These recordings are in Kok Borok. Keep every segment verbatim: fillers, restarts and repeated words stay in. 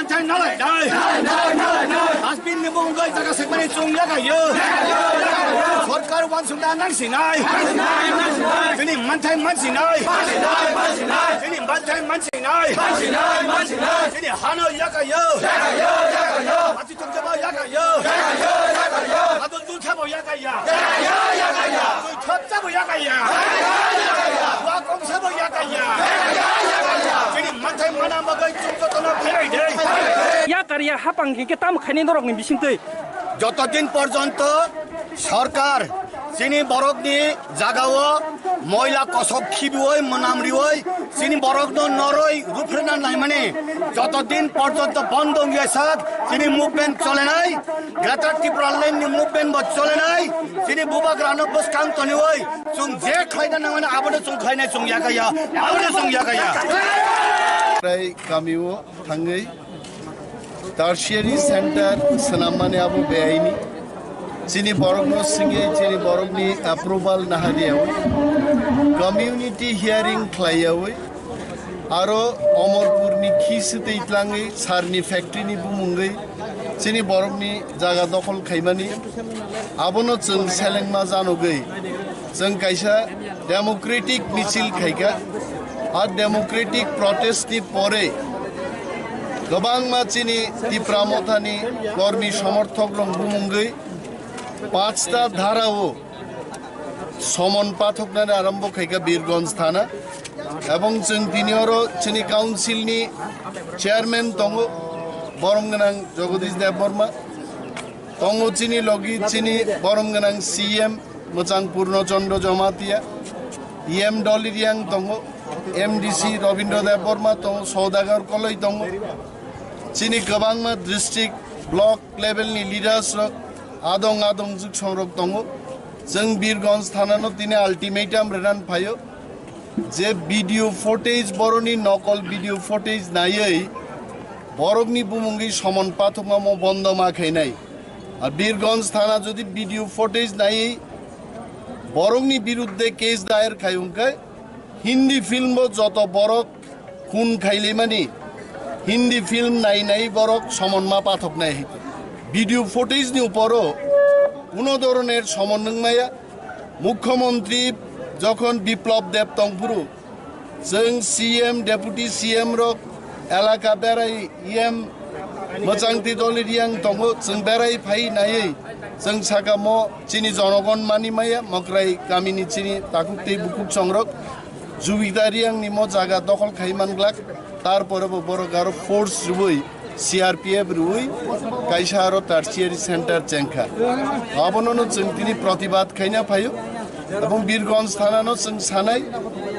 Manthai nalai dai. Dustbin ni mung gai jaga sekmani chung yakayo. Sorkar wansukna nangsinai. Chini manthai mansinai. Chini manthai mansinai. Chini hano yakayo. Ati chungjaba yakayo. Adul dul sabo yakaya. Twi thot sabo yakaya. Wa kong sabo yakaya. Chini manthai mana magai chung jotono pherai dei. Yakar ya hapang khe tam khaini norokni bisingtwi. Joto din porjonto sorkar chini borokni jagao moila kosok khibioi, mwnam rioi, chini borokno noroi ruphrena naimani joto din porjonto bondo wngya sak chini movement cholenai, Greater Tipraland ni movement bo cholenai, chini bubagrano bwskang tonioi, chwng je khlaina nangmani abono chwng khlainai, chwng yakaya, abono chwng yakaya. Tei kamio thangwi tertiary center swnammani abo beaini. Chini borokno swngwi chini borokni approval nahadiyawi community hearing khlaiyawi aro Omorpurni khi swtwi tlangwi sarni factory ni bumungwi chini borokni jaga dokhol khaimani abono chwng selengma janogwi chwng kaisa democratic michil khaikha. A democratic protest ni pore kwbangma chini Tipra Mothani kormi somorthok rok bumungwi panchta dharao somon pathoknani arombo khaikha Birgonj thana. Ebong chwng tini oro chini council ni chairman tongo, borom gwnang Jagadish Debbarma. Tongo chini logi chini borom gwnang C M mwchang Purno Chandra Jamatia, E M Doliriang tongo, M D C Rabindra Debbarma tongo, Saudagar Koloi tongo. Chini kwbangma district, block level ni leaders rok, adong adong juksong rok tongo. Chwng Birgonj thana no tini ultimatum renan phaio. Je video footage, boroni nokol video footage naiwi borokni bumungwi somon pathokma mo bondo ma khainai. Ar Birgonj thana jodi video footage naiwi borokni birudde case dayer khai hwnkhe Hindi film bo joto borok khun khailaimani Hindi film nai nai borok somon ma pathoknai hai. Video footage ni uporo kuno doroner somon nangmaya. Mukhyamantri jokhon Biplab Deb tongphuru, chwng C M, Deputy C M rok elaka berai, E M mwchangtwi doli riyang tongo, chwng berai phai naiwi chwng sakamo chini jonogon mani maya, Mokrai kamini chini takhuk tei bukhuk songrok Jubita riyangni mo jaga dokhol khai man glak, tarpore bo borok aro force rwui C R P F rwui kaisa aro tertiary center chengkha. Abono no chwng tini protibad khaina phaio. Ebong Birgonj thana no chwng sanai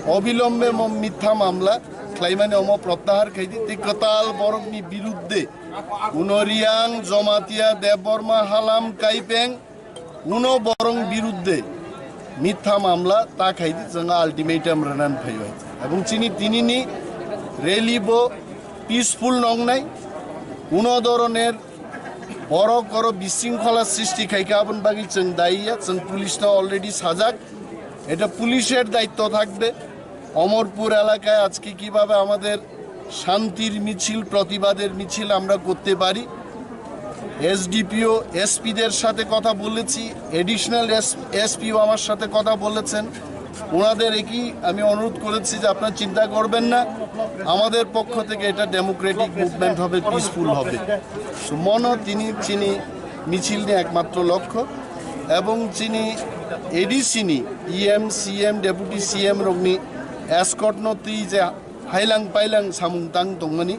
obilombe mo mitha mamla khlaimani omo protyahar khaidi tei kwtal borokni birudde Uno Riyang, Jomatia, Debbarma, Halam, Kaipeng, uno borong birudde mitha mamla ta khaidi chwng ultimatum rwnan phaibai. Ebong chini tinini rally bo peaceful nongnai, uno doroner borok oro bisingkhola srishti khaikha, aboni bagwi chwng dayi ya, chwng police no already sajak, eta police er daitto thakbe. Amarpur এলাকায় আজকে কিভাবে আমাদের শান্তির মিছিল, প্রতিবাদের মিছিল আমরা করতে পারি। এসডিপিও, এসপিদের সাথে কথা বলেছি, অ্যাডিশনাল এস, এসপিও আমার সাথে কথা বলেছেন। ওনাদের একই আমি অনুরোধ করেছি যে আপনারা চিন্তা করবেন না, আমাদের পক্ষ থেকে এটা ডেমোক্রেটিক মুভমেন্ট হবে, পিসফুল হবে। So, মনো তিনি চিনি মিছিল নিয়ে একমাত্র লক্ষ্য এবং চিনি এডিসি নি ইএম, সিএম, ডেপুটি সিএম রোগনি এসকর্ট ন তুই যে হাইলাং পাইলাং সামুং তাং তংমানি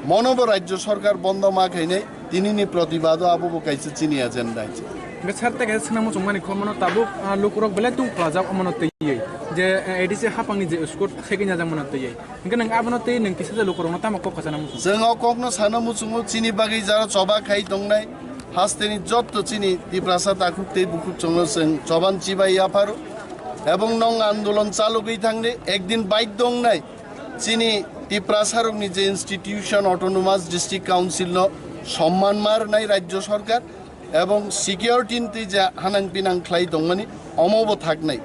মনোব রাজ্য সরকার বন্ধ মা খাইনাই তিনিনি প্রতিবাদ আবুবো কাইসে চিনি এজেন্ডা আছে। Hingke sir teke swnam muchung mani khormano tabuk, ah, lukurok belai tung phlajak omono twiwi je, eh, A D C hapangni je scout segini ajak mano twiwi. Hingke nang abono tei nang kisa je lukurokno tamo kok khachana muchung. Chwng o kokno sana muchungo chini bagwi jara choba khai tongnai hasteni jotto chini Tiprasa takhuk tei bukhuk chwngno chwng choban chibai yapharo. Ebong nong andolon chalugwi thangni ekdin baidho wngnai. Chini Tiprasarokni je institution, Autonomous District Council no somman ma rwnai rajyo sorkar ebong security ni twi je hanang pinang khlai tongmani omo bo thaknai.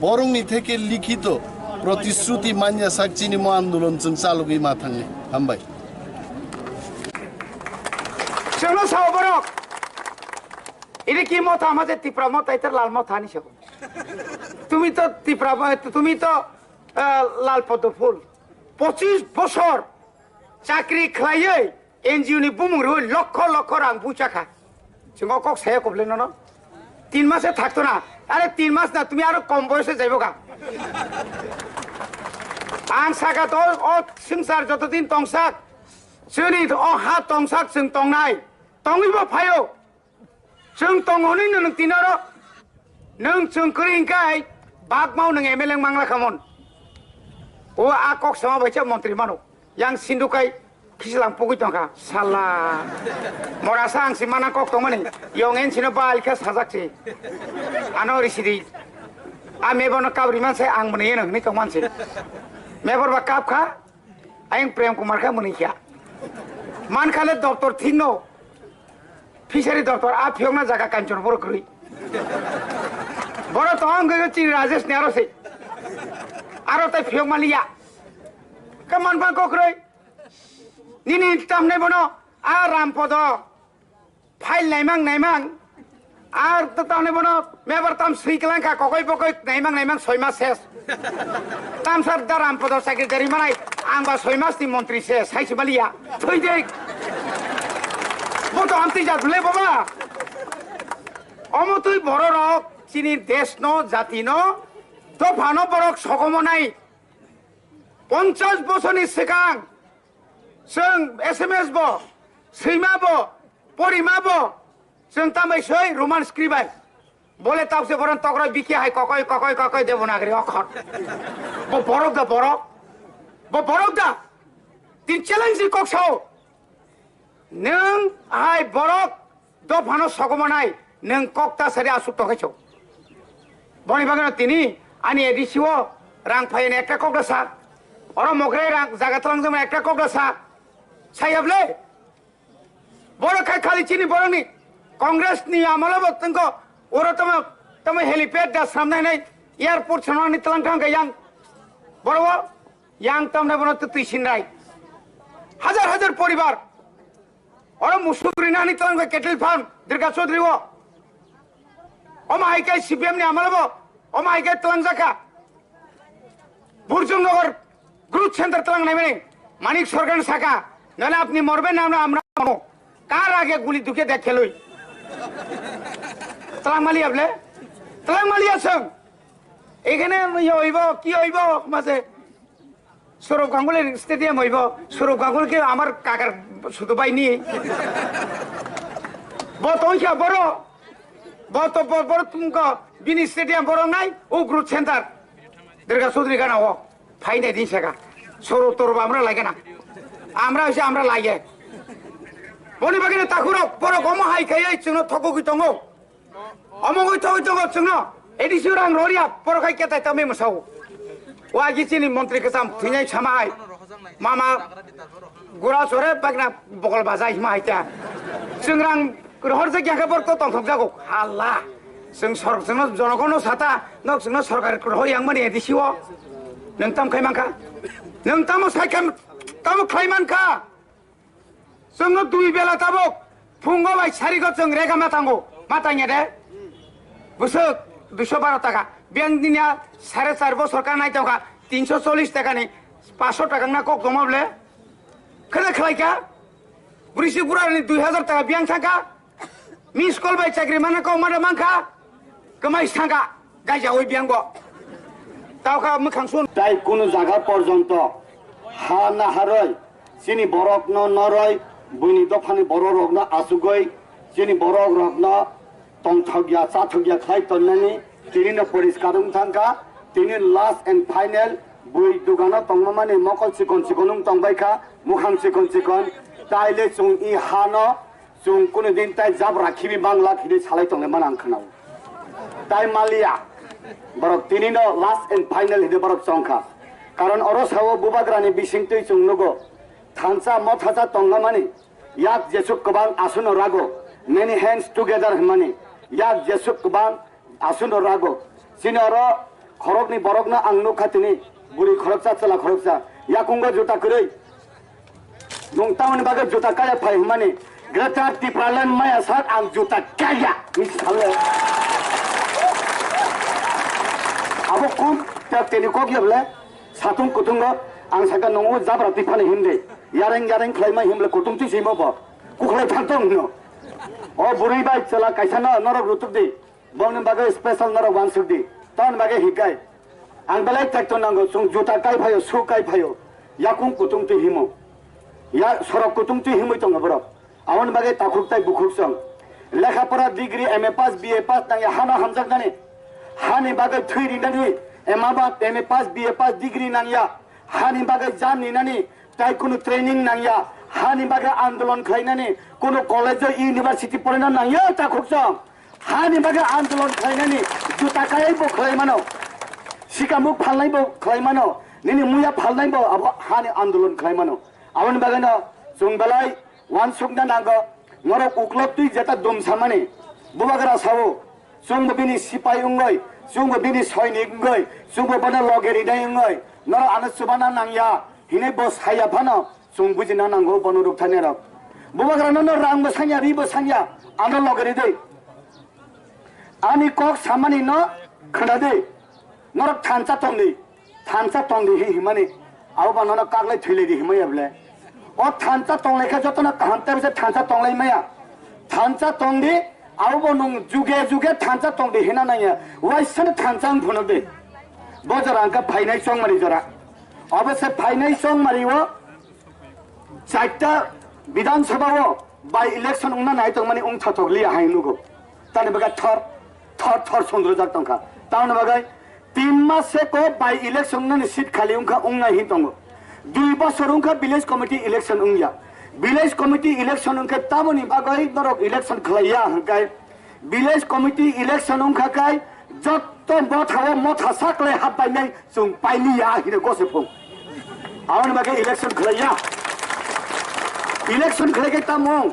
Borokni theke likhito protishruti manya sak chini mo andolon chwng chalugwi ma thangnai. Hambai. Sao borok. Ini ki motha ama je Tipra motha, ita lal motha ni sao. Tumi to Tipra, tumi to, eh, lal poddo phul. Pochis bosor chakri khlaiwi N G O ni bumung rwi lokho lokho rang buchakha. Chungo kok saya koble nono. Tin mase thakto na. Are tin mas na, tumi aro kom boyose jaibo ga. Ang saka to o swngchar joto din tongsak. Chwni o ha tongsak chwng tongnai. Tongwi bo phaio. Chwng tongo hwnwi nwng tini oro. Nwng chwng kwrwi hwnkhe bakmao nwng M L A wng mangla khamon. O a kok sama bai cha montri mano. Yang sindu kai khichlang pugui tongkha. Sala. Morasa ang si mana kok tongmani. Yong en sino bal kha sajak si. Ano risi di. A mebono kabri man sai ang mani yeno hwnwi tongman si. Mebor ba kap kha. Ayang Prem Kumar kha mwnwi kha. Man khale doctor thik no. Fishery doctor a phiyokna jaga Kanchanpur kwrwi. Boro to ang gwi chini Rajesh ni aro se. Aro tai phiyok maliya. Ka man bang kokrwi. Nini tamne bono a Rampodo. File naimang naimang. Ar to tamne bono mebar tam sui kelang kha kokoi pokoi naimang naimang soi mas ses. Tamsar daram podo secretary manai ang ba soi mas ni montri se sai se baliya. Thoi dek. Bo to amtwi jat le baba. Omo twi bororok chini desh no jati no dophano borok sogomo nai. Ponchas bosorni swkang chwng S M S bo, swima bo, porima bo, chwng tambai soi Roman script bai. Bole tabse boron tokroi bikhe hai kokoi, kokoi, kokoi Devanagari okhor. Bo borok da borok. Bo borok da. Tin challenge ni kok sao. Nwng hai borok dophano sogomanai nwng kok ta sari asuk tokaicho. Boni bagwino tini ani A D C o rang phaiyani ekta kok da sa. Oro mokrai rang jaga tolangjakmani ekta kok da sa. Sayable. Borok khai khali chini borokni Congress ni amalo bo tongko oro tamo tamo helipad da samnai nai airport samani tlang thang yang borok yang tamna bono twi sinrai. Hajar hajar poribar. Oro musuk rinani twlang bai cattle farm Durga Chaudhary o. Omo hai khe C P M ni amalo bo omo hai khe twlang jakha. Burjung Nagar Growth Center twlang nai mani Manik Sarkar ni saka nale apni morbe namna amra mano. Kar age guli duke dekheloi. Twlang mali able? Twlang mali asung. Ekhane oibo ki oibo mase Sourav Ganguly stadium hoibo, Sourav Ganguly ke amar kakar sudu bai ni. Bo to kya boro, bo to bo- boro tungko bini stadium boro nai, o Growth Center. Durga Chaudhary gana o, phai nai din saka. Sourav Tourav amra lai gana. Amra hoise amra lai ge. Boni bagwi takhurok, borok omo hai khai chwngno thokogwi tongo. Omo gwi thogwi tongo chwngno A D C rang roriya poro khai ketai tamwi mwsao. O agi chini montri kwcham thwinai sama hai. Mama gura sore bagna bokol baja hima hai ta. Chwng rang rohor je gyangkha bor to tongthok jago. Halla. Chwng sor chwngno jonogono sata nok chwngno sorkar rohor yang mani A D C o. Nwng tam khai mankha. Nwng tamo sai khai tamo khai mankha. Chwngno dui bela tabuk phungo bai sarigo chwng rega matango, matangya de. Bwswk duiso baro taka. Biyang dinya sare char bosor ka nai tongkha, tinso chollish taka ni, paanso taka wngna kok tongma ble. Khede khlai kha? Bwrwi si bura ni dui hajar taka biyang thangkha. Miss call bai chakri mana kok mana mankha. Kwmai sangka gaija oi biyang bo. Tawkha mwkhang sun. Tai kunu jaga porjonto ha naharoi chini borok no noroi buini dophani borok rok no asugoi chini borok rok no tongthokya chathokya khlai tonnani tini no poriskar wng thangkha. Tini last and final bui dugano tongmani mokol chikon chikon wng tongbaikha, mukhang chikon chikon. Taile chwng i hano chwng kunu din tai jabra khibi mangla khidi salai tonglaimani ang khwnao. Tai maliya, borok tini no last and final hidi borok chongkha. Karon oro sao bubagrani bisingtwi chwng nugo, thansa mothacha tonglamani, yak jesuk kwbang asuno rago, many hands together hwnmani, yak jesuk kwbang asuno rago. Chini oro khorokni borokno ang nukha tini, bwrwi khoroksa, chwla khoroksa, yakungo juta kwrwi. Nwng tamoni bagwi juta kaya phai hwnmani, Greater Tipraland maya sak ang juta kaya. Abo kum tak teni kok ya bole. Satung kutung go ang saka nungu jabra tiphani himde. Yareng yareng khlai mai himle kutung twi simo bo. Kukhlai thang tong no. O buri bai chela kaisa no norok rutuk di. Bongni bagwi special norok wansuk di. Ton bagwi hikai. Ang belai tekto nango, chwng juta kai phaio, su kai phaio. Yakung kutung twi himo. Ya sorok kutung twi himwi tongo borok. Aboni bagwi takhuk tai bukhuk chwng. Lekha pora degree M A pass, B A pass nangya hano hamjaknani. Hani bagwi thwi rinani M A ba M A pass, B A pass degree nangya. Hani bagwi jam ninani tai kunu training nangya. Hani bagwi andolon khlainani kunu college o university porina nangya takhuk chwng. Hani bagwi andolon khlainani juta kaiwi bo khlai mano. Sikamuk phalnai bo khlai mano. Nini muya phalnai bo abo hani andolon khlai mano. Aboni bagwino chwng belai wansukna nango. Norok uklok twi jeta dum samani. Bubagra sao. Chwngbo bini sipai wngwi, chwngbo bini soinik wngwi, chwngbo bono loge rinai wngwi. Norok ano chubana nangya. Hinwi bo saya phano. Chwng bujina nango bono rukthani rok. Bubagra nono rang bo sanya, ri bo sanya, ano loge ri dei. Ani kok samani no khna dei. Norok thansa tong di, thansa tong di hi himani. Abo ba nono kaglai thwilai di himaya bole. O thansa tong lai kha jotono kaham ta bisa thansa tong lai maya. Thansa tong di, abo bo nung juge juge thansa tong di hina nangya. Waisano thansa wng phunuk di. Bo jora hwnkha phainai chongmari jora. Obo se phainai chongmari o Chaita Bidhan Sabha o by election wngna nai tongmani wng thothok liya hai nugo. Tani baga thor, thor, thor sundrojak tongkha. Tamoni bagwi tin mas se ko by election wngnani seat khali wngkha, wngnai hin tongo. Dui bosor wngkha village committee election wngya. Village committee election wngkhe tamoni bagwi norok election khlaiya hwnkhe village committee election wngkha kai jotto motha o motha saklai hapbainai chwng pailiya hino gose phung. Aboni bagwi election khlaiya. Election khlaikai tamo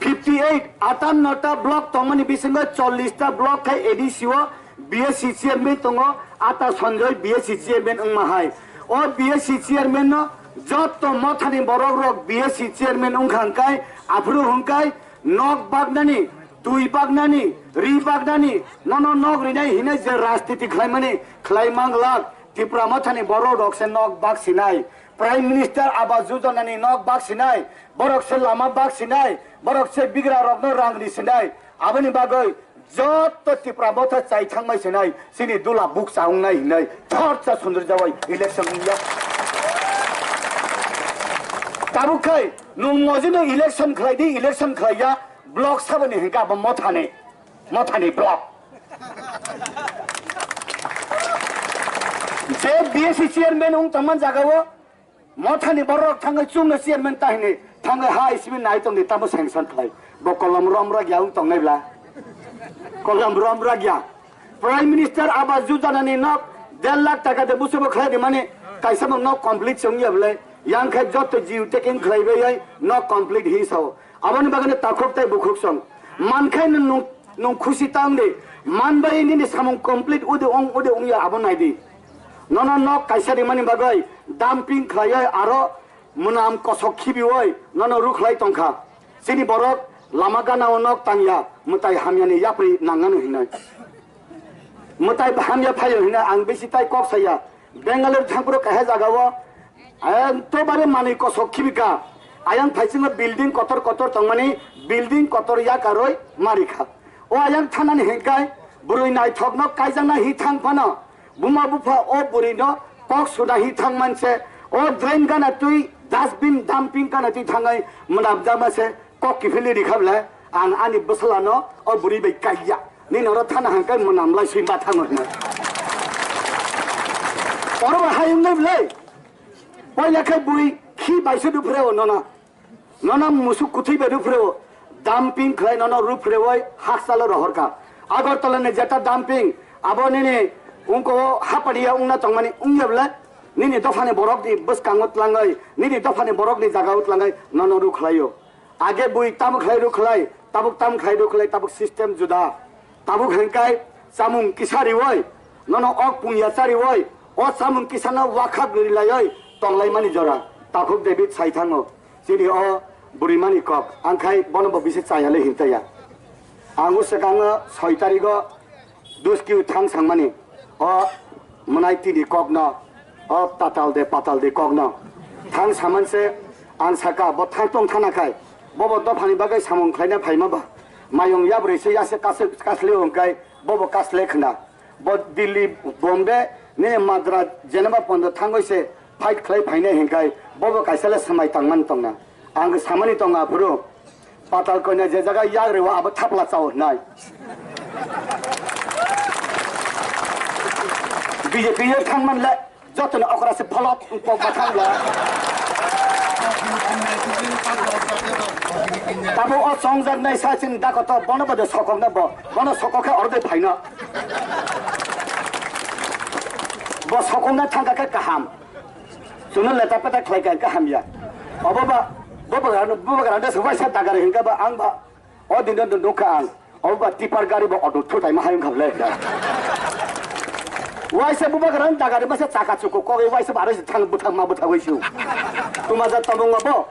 fifty eight, atanno ta block tongmani bisingo chollish ta block khai A D C o B S C chairman tongo, ata Sanjoy B S C chairman wngma hai. O B S C chairman no jotto mothani borok rok B S C chairman wngkha hwnkhe aphuru hwnkhe nok baknani, twi baknani, ri baknani, nono nok rinai hinai je rajniti khlaimani, khlai manglak, Tipra mothani borok rok se nok bak sinai, Prime Minister Awas Yojana ni nok bak sinai, borok se lama bak sinai, borok se bigra rokno rang ri sinai, aboni bagwi jotto Tipra motha chai thangmai sinai, chini dula bukcha wngnai hinai thorsa sundri jawai election wngya. Tabuk khai nwng mojino election khlai di, election khlaiya, block saboni hinkha abo mothani, mothani block. Je B S C chairman wng tongman jagao, mothani borok thangwi chwngno chairman tahini thangwi ha isimi nai tongdi tamo sanction khlai. Bo kolom rom ragya wng tongnai bla. Kolom rom ragya. Prime Minister Awas Yojana ni nok der lakh taka de busubo khlai di mani kaisa bo nok complete se wngya bwle. Yang khe jotto jiu taking khlai bai nok complete hi sao. Aboni bagwi takhuk tai bukhuk song. Mankhai no nung, nung khusi tang di. Man bai nini samung complete udi ong, udi ongya abo nai di. Nono nok kaisa rimani bagwi dumping khlaiwi aro mwnam kosok khibiwi nono rukhlai tongkha. Chini borok lama gana o nok tangya, mwtai hamyani yapri nangano hinwi. Mwtai hamya phaio hinwi ang bisi tai kok saya. Bangalore thangphuru kaisa jagao, ayang tobare manwi kosok khibika. Ayang phaisingo building kotor kotor tongmani, building kotor yakarwi marikha. O ayang thanani hinkai bwrwi naithokno kaijakna hi thang phano, buma bupha o bwrwino kok suna hi thang manse, o drain gana twi dustbin dumping gana twi thangwi mwnamjakma se kok kiphilwi rikha bwle, ang ani bwsalano o bwrwi bai kaiya. Nini oro thana hangkai mwnam lai swi ma thango hino. Oro ba hayung nai bwle. Poila khe bui khi bai se duphure o nono. Nono musuk kuthwi bai duphure o. Dumping khlai nono ruphure oi hakchalo rohorka. Agartala ni jeta dumping abo nini ungko hapadiya ungna tongmani ungya bwle. Nini dophani borok ni bwskango tlangwi, nini dophani borok ni jaga o tlangwi nono rukhlaio. Age bui tamo khlai rukhlai, tabuk tamo khlai rukhlai, tabuk system juda. Tabuk hengkai chamung kisa riwoi, nono ok pungya chariwoi, o chamung kisa no wakhak rilaioi tonglaimani jora. Takhuk David sai thango, chini o Burimani kok, angkhai bono bo bisi chaya le hintaya. Ang o swkango soi tarigo Duski thang sangmani, o mwnai tini kokno, o tatal de patal de kokno thang saman se ang saka bo thang tong thana khai, bobo dophani bagwi samung khlaina phaima ba, mayung yabrwi se yase kasle, kasle hwnkhe bobo kasle khna. Bo Delhi, Bombay, nini Madras, Geneva pondo thangwi se fight khlai phainai hinkhai, bobo kaisa le swmai tangmani tongna. Ang samani tongo aphuru, patal koina je jaga yagri o abo thapla chao hnai. B J P ye thangman le, jotono okra se pholop pok ba thangla. Tamo o chongjak nai sa chini dakoto bono bade sokok na bo, bono sokok khe oro de phaino. Bo sokok na thangka khe kaham. Chwngno leta peta khlai kha, hwnkhe hamya. Obo ba, bo bagrano, bo bagrano se waisa dagari hwnkha ba, ang ba, o dino no nukha ang. Obo ba tipper gari ba auto thutai ma hayung khamle. Waisa bo bagrano dagari masa chaka chuku kogwi waisa ba aro se thang bwthang ma bwthagwi su. Tuma ja tabung obo.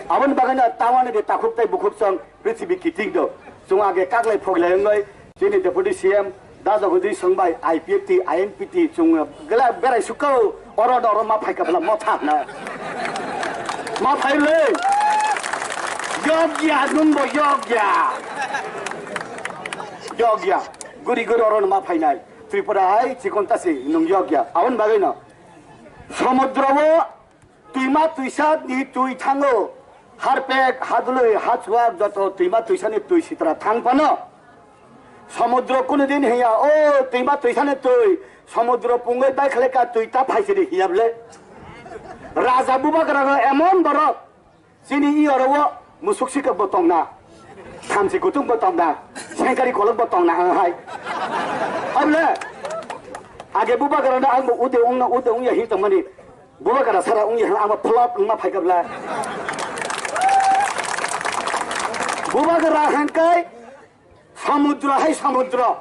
Aboni bagwi no tawani de takhuk tai bukhuk song prithibi kiting do. Chwng age kaglai phoglai wngwi chini Deputy C M da Jagadish Song bai I P F T, I N P T chwng gela berai sukau oro no oro ma phaika bla motha na. Ma phai le. Yogya nung bo yogya. Yogya. Guri guri oro no ma phainai. Tripura hai chikon tasi nung yogya. Aboni bagwi no. Samudra o twima twisa ni twi thango, harpek, hadului, hachuak joto twima twisa ni twi sitra thang phano. Samudro kunu din hiya, o twima twisa ni twi, samudro pungwi bai khlai ka twi ta phaisiri hiya ble. Raja bubagra no emon borok, chini i oro o musuk sikok bo tongna, thamchi kutung bo tongna, sengkari kolok bo tongna ang hai. Able, age bubagra no ang bo ude ungna, ude ungya hi tongmani. Bubagra sara wngya hwnwi abo flop wngma phaikha bla. Bubagra hwnkhai samudra hai samudra.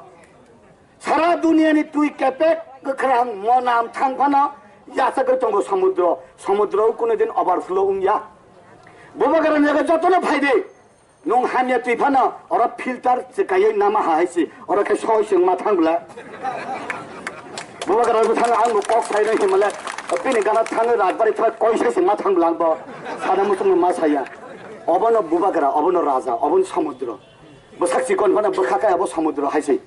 Sara duniyani twi kepek kwkhwrang monam thang phano yachagwi tongo samudra. Samudra o kunu din overflow wngya. Bubagra ni jotono phaidi. Nung hamya twi phano oro filter chwkaiwi nama hai se, oro khe soi se wngma thang bla. Bubagra bo thang ang bo kok sai rw himle, bini gana thang rajbari thang koi sai se ma thang bla ang bo. Sana muchung ma saya. Obono bubagra, obono raja, obono samudra. Bwsak chikon phano bwkha kaya bo samudra hai se.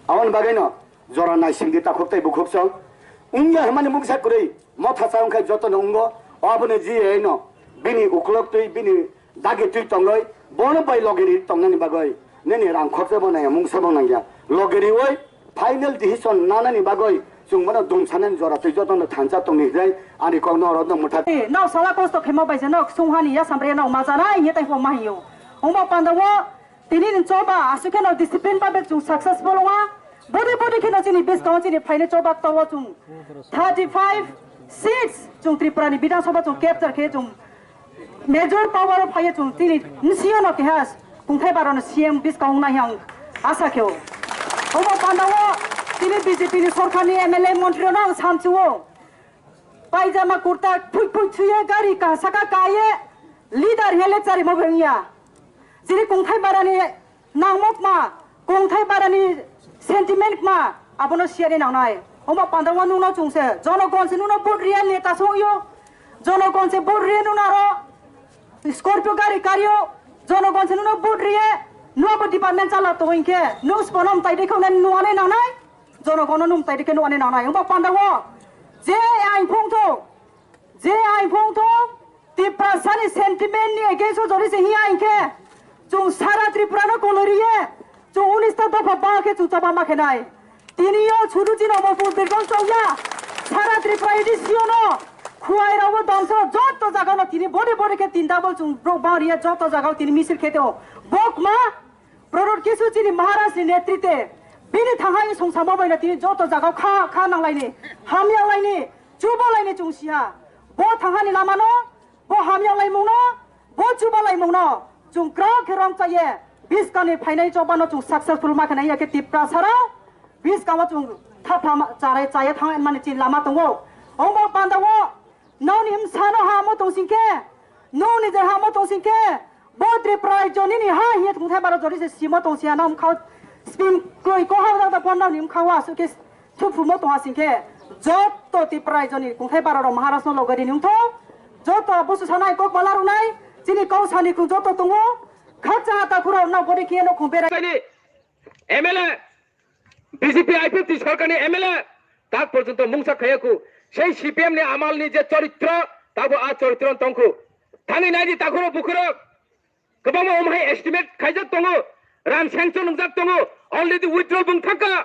Aboni bagwi no jora naising di takhuk tei bukhuk song. Wngya hwnmani mungsa kwrwi motha cha wngkha jotono wngo. Aboni ji eno bini uklok twi bini dagi twi tongwi bono bai logiri tongnani bagwi nini rang khorsa bo nangya, mungsa bo nangya. Logiri oi final decision nanani bagwi chwng bono dumsanani jora twi jotono thansa tongni hwnwi ani kokno oro no mwthak. Nok sala kosto khemo bai je nok sung hani ya samre nok ma janai hinye tai pho ma hiyo. Omo panda o tini ni choba aswk kheno discipline ba bek chwng successful ongwa. Body body kheno chini buskang chini phaini choba to o chwng thirty five seats chwng Tripura ni Bidhan Sabha chwng capture khe chwng major power o phaiye chwng tini nisiyo no keha kungthai baro no C M buskang wngnai ang asa khe o. Omo panda o tini B J P ni sorkar ni M L A montri no ang samchu o. Paijama kurta phui phui thuye gari ka saka kaye leader he lecture mo bengya. Chini kungthai barani nangmokma, kungthai barani sentiment ma abono siani nangnai. Omo panda wa nungno chungse jonogon se nungno vote riya neta songyo. Jonogon se vote riya nungna ro Scorpio gari kario. Jonogon se nungno vote riya nungbo department chala to hinkhe nung sponom tai dei khone nuane nangnai. Jonogono nung tai dikhe nuani nanai. Wngbo panda o je aing phung thung, je aing phung thung, Tiprasani sentiment ni against o jori se hiya hinkhe chwng sara Tripura no koloriye chwng unis ta dopha ba khe chwng choba ma khe nai. Tini o sudu chini omo pun birkong chongya sara Tripura edi siyono khuai rao damsa joto jaga no tini bode bode khe tin double chwng brouh bangriya joto jaga o tini misil khe teo bokma Product kisu chini Maharaj ni netrite bini thangani songsa mo baino tini joto jaga kha kha nanglaini, hamya laini, chuba laini chwng siha. Bo thangani lama no, bo hamya laimung no, bo chuba laimung no chwng kwrak khe rom chaye. Biskani phainai choba no chwng successful ma khe nai ya khe Tiprasa rao biskango chwng thapha charai chaye thang mani chini lama tongo. Ongbo panda o noni himsa no ha mo tong sing khe, noni je ha mo tong sing khe, Bo Tripura rajyo nini ha hiye kungthai baro jori se simo tong siya na mkhao spin koi ko ha da pon ni mkhao asu ke thuphumo tong asing ke joto Tripura rajyo ni kungthai baro ro Maharashtra logo ri nung tho joto busu sanai kok bala runai chini kau sani kung joto tongo khakcha ta khura na bori kiye no kung berai. Saini M L A, B J P I P F T sorkarni M L A tak porjonto mungsa khayaku. Sei C P M ni amalni je choritro, tabo a choritro tongkhu. Thangwi naidi takhuro bukhurok. Kwbangma omhai estimate khaijak tongo. Rang sanction wngjak tongo. Already withdrawal bung thangkha.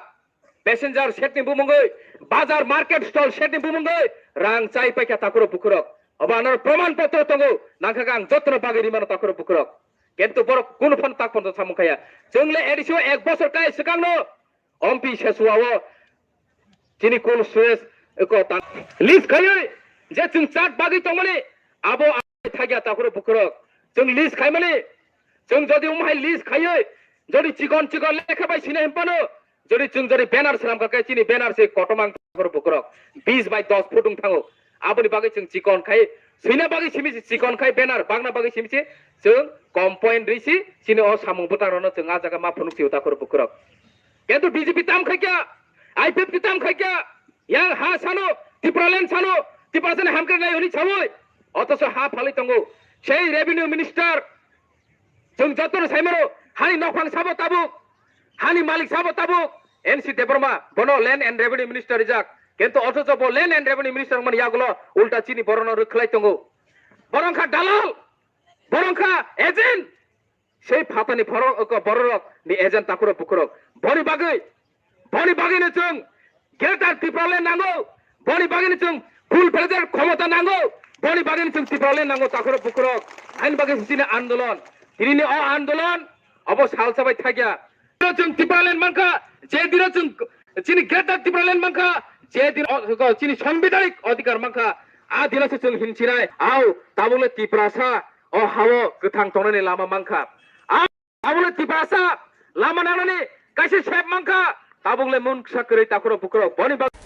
Passenger setni bumungwi, bazar market stall setni bumungwi rang chai paikha takhuro bukhurok. Obo anor proman potro tongo. Nangkha ang jotno bagwi rimano takhuro bukhurok. Kintu borok kunu phano tak phano samung khaya. Chwng le A D C o ek bosor kai swkangno ompi sesua o chini kul sues ko ta list khayoi je chwng chat bagwi tongmani abo thagya takhuro bukhurok. Chwng list khaimani chwng jodi umhai list khayoi jodi chikon chikon lekha bai sina himpano Jodi chwng jodi banner swnam kha khe chini banner se kotomang takhuro bukhurok bis bai dos foot wng thango. Aboni bagwi chwng chikon khai swina bagwi simi se chikon khai banner bagna bagwi simi se chwng kom point risi chini o samung bwtang rokno chwng a jaga ma phunuk sio takhuro bukhurok. Kintu B J P tam khai kya, I P F T tam khai kya, yang ha sano, Tipraland sano, Tiprasani hamkrai nai hwnwi sawi, othoso ha phalwi tongo. Sei revenue minister, Chwng jotono saimano, hani nokhang sabo tabuk, hani malik sabo tabuk, N C Debbarma, bono Land and Revenue Minister rijak. Kintu othocho bo Land and Revenue Minister wngmani yagulo ulta chini borokno rwkhlai tongo. Borok wngkha dalal, borok wngkha agent. Sei phatani borok, bororok ni agent takhurok bukhurok. Boni bagwi Boni bagwino chwng Greater Tipraland nango, boni bagwino chwng full fledged khomota nango, boni bagwino chwng Tipraland nango, takhurok bukhurok. Haini bagwi chini andolon, tinini o andolon obo salsa bai thakya. Chwng Tipraland mankha, je dino chwng chini Greater Tipraland mankha, je dino o, chini sangbidhanik adhikar mankha, a dino se chwng hinchinai, au tabukle Tiprasa o hao kwthang tongnani lama mankha. Abono Tiprasa lama nangnani kaisa sep mankha, tabukle mungsa kwrwi takhurok bukhurok boni bagwi.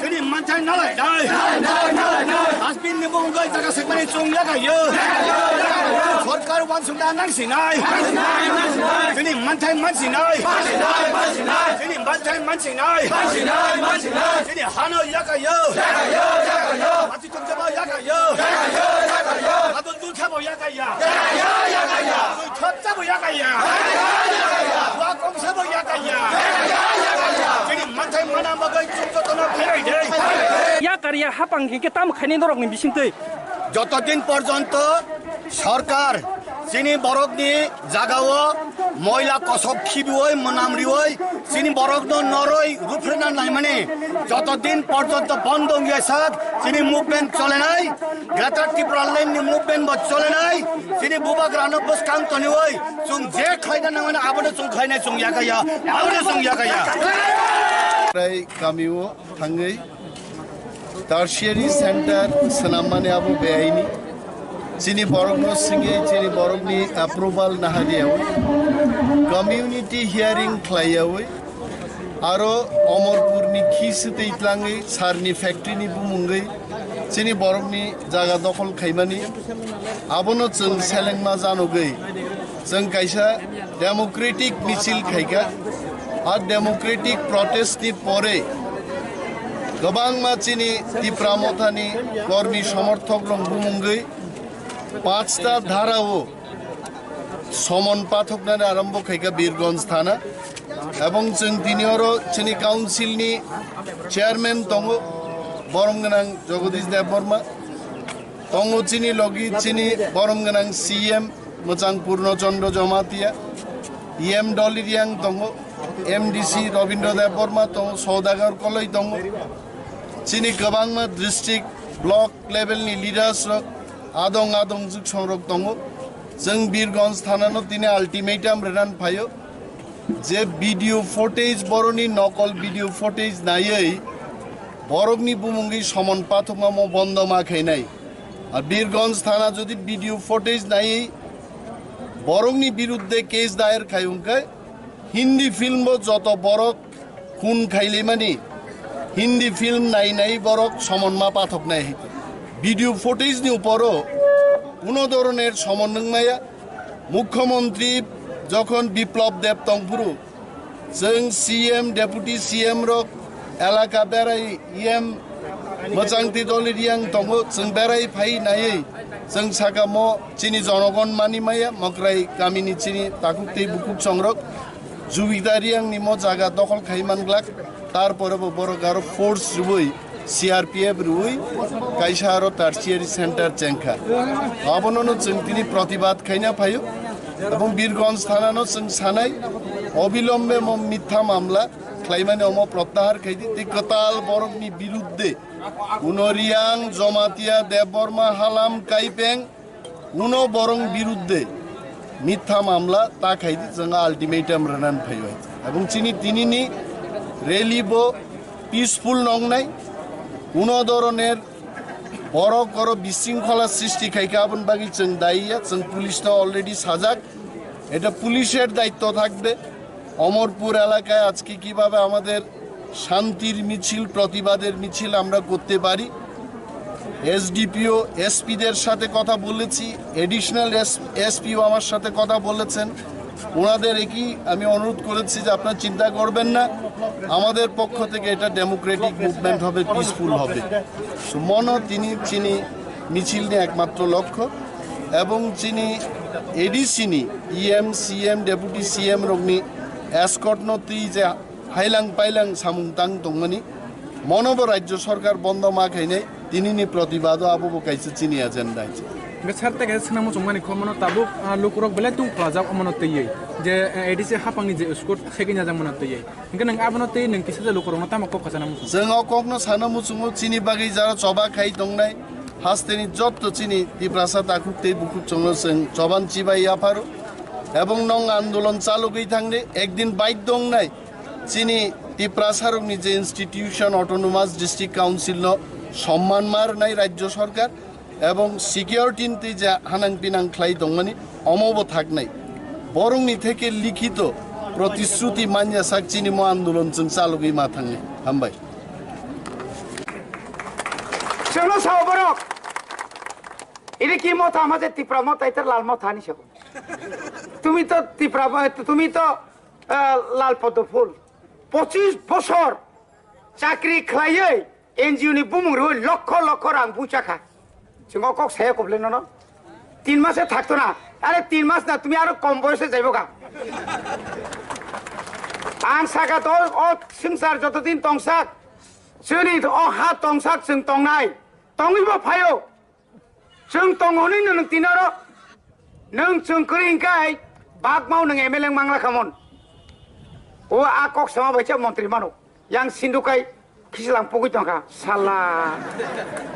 Chini manthai nalai dai. Dustbin ni mung gai jaga sekmani chwng yakai yo. Sorkar wansukna nangsinai. Chini manthai mansinai. Chini manthai mansinai. Chini hano yakai yo. Chwng jaba yakai yo. Adon dul khabo yakai ya. Dui thot chabo yakai ya. Wa kong sabo yakai ya. Chini manthai mana bagwi chwng jotono pherai de. Yakar ya hapang hingke tam khaini norokni bisingtwi. Joto din porjonto sorkar chini borokni jagao moila kosok khibioi, mwnam rioi, chini borokno noroi ruphrena naimani joto din porjonto bondo wngya sak chini movement cholenai, Greater Tipraland ni movement bo cholenai, chini bubagrano bwskang tonioi chwng je khlaina nangmani abono chwng khlainai chwng yakaya, abono chwng yakaya. Tei kamio thangwi tertiary center swnammani abo beaini. Chini borokno swngwi chini borokni approval nahadiyawi, community hearing khlaiyawi, aro Omorpurni khi swtwi tlangwi sarni factory ni bumungwi chini borokni jaga dokhol khaimani abono chwng selengma janogwi. Chwng kaisa democratic michil khaikha. A democratic protest ni pore kwbangma chini Tipra Mothani kormi somorthok rok bumungwi panchta dhara o somon pathoknani arombo khaikha Birganj thana. Ebong chwng tini oro chini council ni chairman tongo, borom gwnang Jagadish Debbarma. Tongo chini logi chini borom gwnang C M mwchang Purno Chandra Jamatia, E M Dolly Riang tongo, M D C Rabindra Debbarma tongo, Saudagar Koloi tongo. Chini kwbangma district, block level ni leaders rok, adong adong juksong rok tongo. Chwng Birganj thana no tini ultimatum renan phaio. Je video footage, boroni nokol video footage naiwi borokni bumungwi somon pathokma mo bondo ma khainai. Ar Birganj thana jodi video footage naiwi borokni biruddhe case dayer khai hwnkhe Hindi film bo joto borok khun khailaimani Hindi film nai nai borok somon ma pathok nai hai. Video footage ni uporo kuno doroner somon nung maya. Mukhyamantri jokhon Biplab Deb tongphuru, chwng C M, Deputy C M rok elaka berai, E M mwchang twi doli riyang tongo, chwng berai phai naiwi chwng sakamo chini jonogon mani maya, Mokrai kamini chini takhuk tei bukhuk chongrok Jubida Riyangni mo jaga dokhol khai manglak, tarpore bo borok aro force rwui, C R P F rwui kaisa aro tertiary center chengkha. Abonono chwng tini protibad khaina phaio, ebong Birgonj thanano chwng sanai, obilombe mo mitha mamla khlaimani omo prottahar khaidi, tei kwtal borokni biruddhe Uno Riyang, Jomatia, Debbarma, Halam, Kaipeng, uno borong biruddhe mitha mamla ta khaidi, chwng ultimatum rwnan phaiwi. Ebong chini tinini rally bo peaceful nongnai, uno doroner borok oro bisingkhola srishti khaikha, aboni bagwi chwng daiya, chwng police no already sajak, eta police er daitto thakbe. Amarpur এলাকায় আজকে কিভাবে আমাদের শান্তির মিছিল, প্রতিবাদের মিছিল আমরা করতে পারি। এসডিপিও, এসপিদের সাথে কথা বলেছি, অ্যাডিশনাল এসপিও আমার সাথে কথা বলেছেন। ওনাদের একই আমি অনুরোধ করেছি যে আপনারা চিন্তা করবেন না, আমাদের পক্ষ থেকে এটা ডেমোক্রেটিক মুভমেন্ট হবে, পিসফুল হবে। So, মনো তিনি চিনি মিছিল নিয়ে একমাত্র লক্ষ্য এবং চিনি এডিসি নি ইএম, সিএম, ডেপুটি সিএম রকনি এসকর্ট ন তুই যে হাইলাং পাইলাং সামুং তাং তংমানি মনোব রাজ্য সরকার বন্ধ মা খাইনাই তিনিনি প্রতিবাদ আবো বো কাইসে চিনি এজেন্ডা আছে। Hingke sir teke swnamo chungmani kho mono tabuk, ah, lukurok belai tung khlajak omono twiwi je, eh, A D C hapangni je scoot segini ajak mono twiwi. Hingke nwng abono tei nwng kisa je lukurokno tamo kok khachana muchung? Chwng o kokno sana muchungo chini bagwi jara choba khai tongnai hasteni jotto chini Tiprasa takhuk tei bukhuk chwngno chwng choban chibai yapharo. Ebong nong andolon chalugwi thangni ekdin baiddo wngnai chini Tiprasarokni je institution Autonomous District Council no somman ma rwnai rajyo sorkar. Ebong security ni twi je hanang pinang khlai tongmani omo bo thaknai. Borokni theke likhito protishruti manya sak chini mo andolon chwng chalogwi ma thangnai. Hambai. Chwngno sao borok. Ini ki motha ama je Tipra motha iter lal motha ni sabo. Tumi to Tipra mo-, tumi to, eh, lal poddo phul. Pochis bosor chakri khlaiwi N G O ni bumung rwi lokho lokho rang bucha kha. Chwng o kok saya koblen nono. Tin mase thakto na. Are tin mas na tumi aro kom boyose jaibo ga. Ang saka to o swngchar joto din tongsak. Chwni o ha tongsak chwng tongnai. Tongwi bo phaio. Chwng tongo hwnwi nwng tini oro nwng chwng kwrwi hwnkhe bagmao nwng M L A wng mangla khamon. O a kok sama bai cha montri mano. Yang sindu kai khislang pugui tongkha. Sala.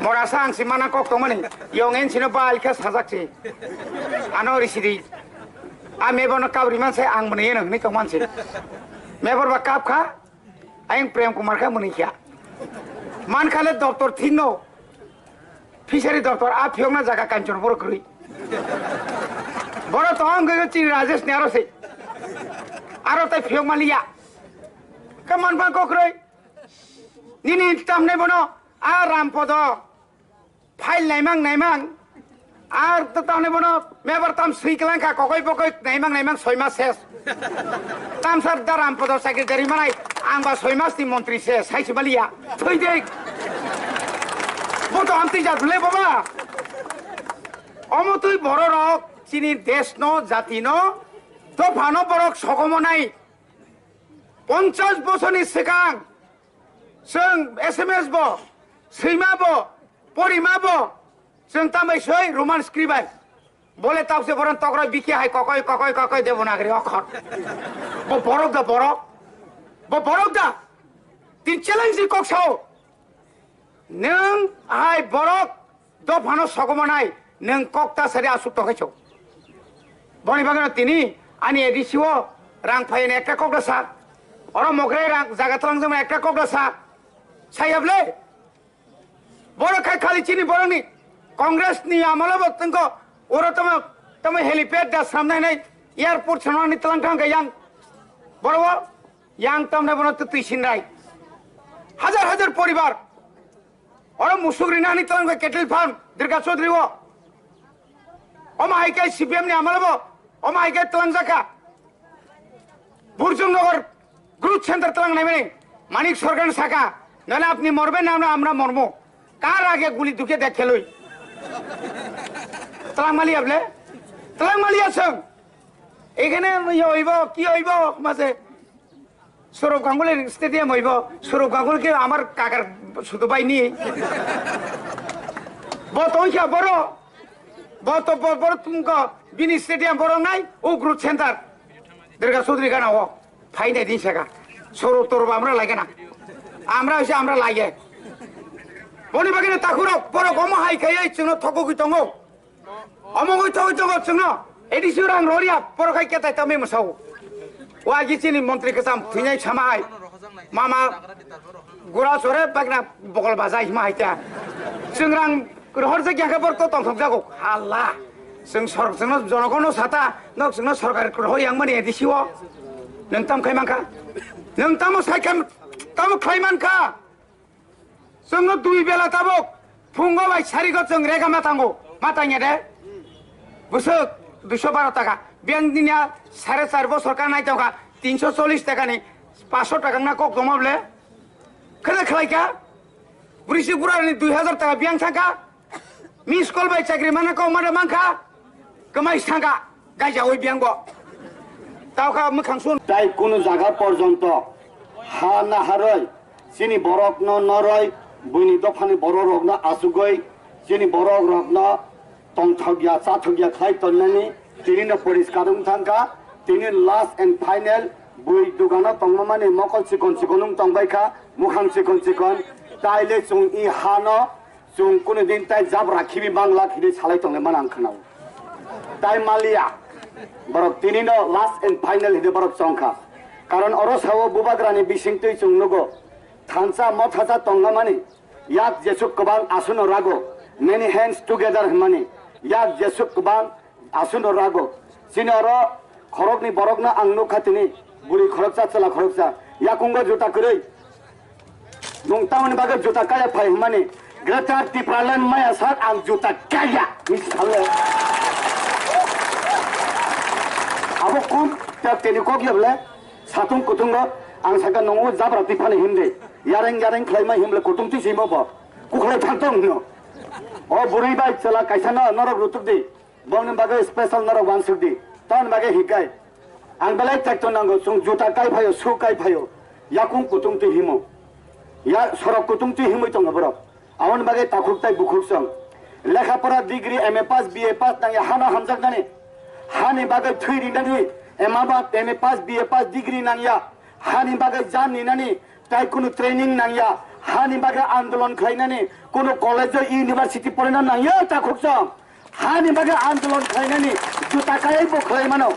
Morasa ang si mana kok tongmani. Yong en sino bal kha sajak si. Ano risidi. A mebono kabri man sai ang mani eno hwnwi tongman si. Mebor ba kap kha. Ayang Prem Kumar kha mwnwi kha. Man khale doctor thinno. Fishery doctor a phiyokna jaga Kanchanpur kwrwi. Boro to ang gwi chini Rajesh ni aro se. Aro tai phiyok maliya. Ka man bang kokroi. Nini tamne bono a Rampodo. File naimang naimang. Ar to tamne bono mebar tam sui kelang kha kokoi pokoi naimang naimang soi mas ses. Tam sar daram podo secretary manai ang ba soi mas ni montri ses hai se baliya. Thoi de. Bo to amtwi jat le baba. Omo twi bororok chini desh no, jati no, dopha no borok sogomo nai. Ponchas bosorni swkang chwng S M S bo, swima bo, porima bo, chwng tambai soi Roman script bai. Bole tau se boron tokroi bikhe hai kokoi, kokoi, kokoi Devanagari okhor. Bo borok da borok. Bo borok da. Tin challenge ni kok sao. Nwng hai borok dophano sogomanai nwng kok ta sari asuk tongkhe chok. Boni bagwino tini ani A D C o rang phaiyani ekta kok da sa. Oro Mokrai rang jaga tolangjakmani ekta kok da sa. Sayable. Borok khai khali chini borokni Congress ni amalo bo tongkho. Oro tamo, tamo helipad da samnai nai airport samnani tlang thang khe yang. Borok Yang tamne bono twi twi sinrai. Hajar hajar poribar. Oro musuk rinani twlang kha kettle farm, Durga Chaudhary o. Omo hai khe C P M ni amalo bo, omo hai khe twlang jakha. Burjung Nagar Growth Center twlang nai mani, Manik Sarkar saka, nale apni morbe na amra, amra mormo. Kar age guli duke dekheloi. Twlang mali able? Twlang mali asung. Ekhane iye oibo, ki oibo, mase Sourav Ganguly stadium oibo, Sourav Ganguly ke amar kakar sudu bai ni. Bo to kya boro, bo to bo-, boro tungko bini stadium boro nai, o Growth Center. Durga Chaudhary gana o, phai nai din saka. Sourav Tourav amra lai gana. Amra hoise amra lai ye. Boni bagino takhurok, borok omo hai khaiye chwngno thokogwi tongo. Omo wngwi thogwi tongo chwngno. A D C rang rwriya, borok hai ketai tamwi mwsao. Wagi chini montri kwcham thwinai sama hai. Mama gura sore bagna bokol baja hima hai ta. Chwng rang rohor je gyakhe borok to tongthok jago. Halla. Chwng sor-, chwngno jonogono sata, nok chwngno sorkar rohor yang mani A D C o. Nwng tam khai mankha? Nwng tamo sai kha, tamo khlai mankha? Chwngno dui bela tabuk phungo bai sarigo chwng rega ma tango, ma tangya de? Bwswk duiso baro taka. Biyang dinya sare char bosor ka nai tongkha, tinso chollish taka ni, paanso taka wngna kok tongma ble? Khede khlai kha? Bwrwi si gura ni dui hajar taka biyang thangkha? Miss call bai chakri mana kok mana mankha? Kwmai sangka, gaija oi biyang bo. Tao kha mwkhang sun. Tai kunu jaga porjonto ha naharoi, chini borokno noroi, buini dophani borok rokno asugoi, chini borok rokno tongthokya, chathokya khlai tonnani, tini no poriskar wng thangkha, tini last and final, bui dugano tongmani mokol chikon chikon wng tongbaikha, mukhang chikon chikon, taile chwng i hano, Chwng kunu din tai jabra khibi bangla khini salai tongwi mano ang khwnao. Tai maliya. Borok tini no last and final hini borok chongkha. Karon oro sao bubagrani bisingtwi chwng nugo. Thansa mothacha tonglamani. Yak jesuk kwbang asuno rago. Many hands together hwnmani. Yak jesuk kwbang Asuno rago. Chini oro khorokni borokno ang nukha tini. Buri khoroksa, chwla khoroksa. Yakungo juta kwrwi. Nwng tamoni bagwi juta kaya phai hwnmani. Greater Tipraland maya sak ang juta kaya. Hinwi salo. Abo kum tak tini kok ya bole. Satung kutungo ang saka nungo jabra tiphani himde. Yareng yareng khlaima himle kutung twi simo bo. Kukhlai thang tong hino. O buri bai chwla kaisa no norok rutuk di. Bongni bagwi special norok uansuk di. Tamoni bagwi hikai. Ang belai tekto nango, chwng juta kai phaio, shoe kai phaio. Yakung kutung twi himo. Ya sorok kutung twi himwi tongo borok. Aboni bagwi takhuk tai bukhuk chwng. Lekha pora degree, M A pass, B A pass nangya hano hamjaknani. Hani bagwi thwi rinani, M A ba-, M A pass, B A pass degree nangya. Hani bagwi jan ninani, tai kunu training nangya. Hani bagwi andolon khlainani, kunu college o, university porina nangya takhuk chwng. Hani bagwi andolon khlainani juta kaiwi bo khlai mano.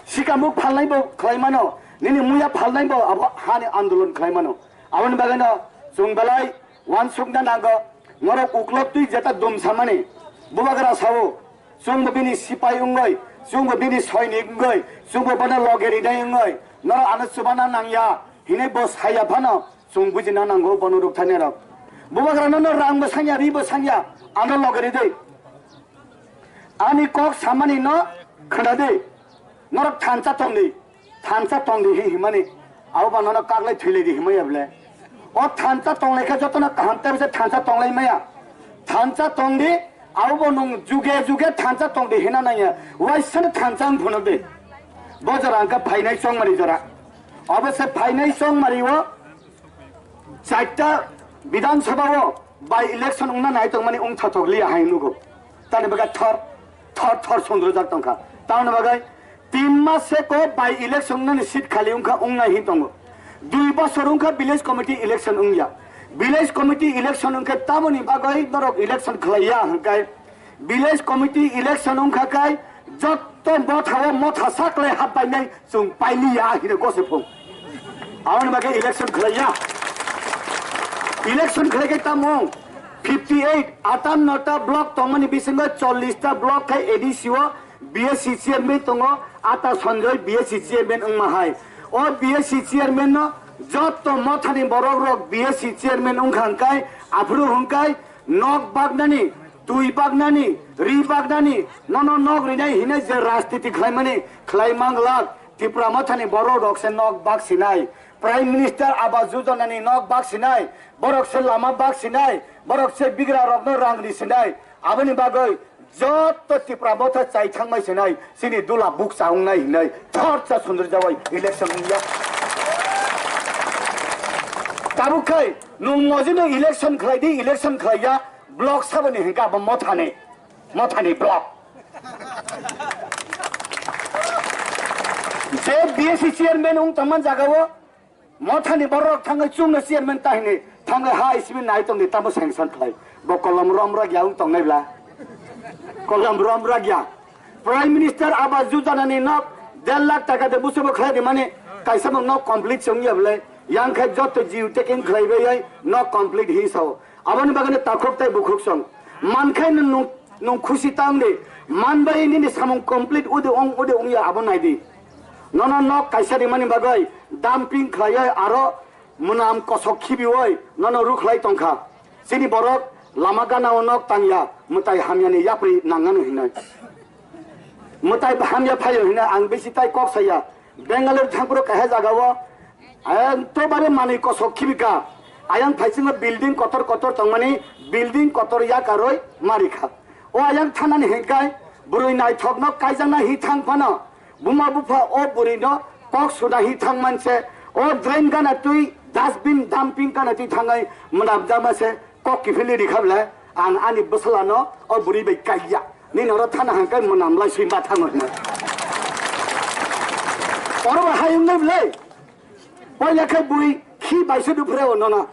Sikamuk phalnai bo khlai mano. Nini muya phalnai bo abo hani andolon khlai mano. Aboni bagwino chwng belai uansukna nango. Norok uklok twi jeta dum samani. Bubagra sao, chwngbo bini sipai wngwi, chwngbo bini soinik wngwi, chwngbo bono loge rinai wngwi, norok ano chubana nangya hinwi bo saya phano. Chwng bujina nango bono rwktharnai rok. Bubagrano no rang bo sanya, ri bo sanya, ano loge ri dei. Ani kok samani no khna dei. Norok thansa tong di, thansa tong di hi himani. Abo ba nono kaglai thwilai di himaya bole. O thansa tonglai khe jotono kaham tei bisa thansa tonglai maya. Thansa tong di, abo bo nwng juge juge thansa tong di hina nangya. Waisano thansa wng phunuk di. Bo jora wngkha phainai chongmari jora. Obo se phainai chongmari o Chaita Bidhan Sabha o by election wngna nai tongmani wng thothok liya hai nugo. Tani bagwi thor, thor, thor sundrojak tongkha. Tamoni bagwi tin mas se ko by election wngnani seat khali wngkha, wngnai hin tongo. Dui bosor wngkha village committee election wngya. Village committee election wngkhe tamoni bagwi norok election khlaiya hwnkhe Village committee election wngkha kai jotto mothao motha saklai hapbainai chwng pailiya hino gose phung. Aboni bagwi election khlaiya. Election khlai kai tamo fifty eight, atanno ta block tongmani bisingo chollish ta block khai A D C o B S C chairman tongo, ata Sanjoy B S C chairman wngma hai. O B S C chairman no Jotto mothani borok rok B S C chairman wngkha hwnkhe, aphuru hwnkhe nok baknani, twi baknani, ri baknani, nono nok rinai hinai je rajniti khlaimani khlai manglak. Tipra mothani borok rok se nok bak sinai, Prime Minister Awas Yojana ni nok bak sinai, borok se lama bak sinai, borok se bigra rokno rang ri sinai. Aboni bagwi jotto Tipra motha chai thangmai sinai, chini dula bukcha wngnai hinwi thorsa sundurjawai election wngya. Tabuk khai nwng mojino election khlai di, election khlaiya, block saboni hinkhe abo mothani, mothani block. Je B S C chairman wng tongman jagao, mothani borok thangwi chumno chairman tahini thangwi ha isimi nai tongdi tamo sanction khlai. Bo kolom rom ragya wng tongnai bla. Kolom rom ragya. Prime Minister Awas Yojana ni nok der lakh taka de busubo khlai di mani kaisa bo nok complete se wngya bwle. Yang khai jotto jiu taking khlai bai nok complete hi sao. Aboni bagwi takhuk tai bukhuk song. Man khai nwng, nwng khusi tang di. Man bai nini samung complete udi ong, udi ongya abo nai di. Nono nok kaisa rimani bagwi dumping khlaiwi aro mwnam kosok khibiwi nono rukhlai tongkha. Chini borok lama gana o nok tangya, mwtai hamyani yapri nangano hinwi. Mwtai hamya phaio hinwi ang bisi tai kok saya. Bangalore thangphuru kaisa jagao ekdobare manwi kosok khibika. Ayang phaisingo building kotor kotor tongmani, building kotor yakarwi marikha. O ayang thanani hinkai bwrwi naithokno kaijakna hi thang phano. Buma bupha o bwrwino kok suna hi thang manse, o drain gana twi, dustbin dumping gana twi thangwi mwnamjakma se kok kiphilwi rikha bwle, ang ani bwsalano o bwrwi bai kaiya. Nini oro thana hangkai mwnam lai swi ma thango hwnwi. Oro bo hayung nai bwle. Poila khai bui khi bai se duphure o nono.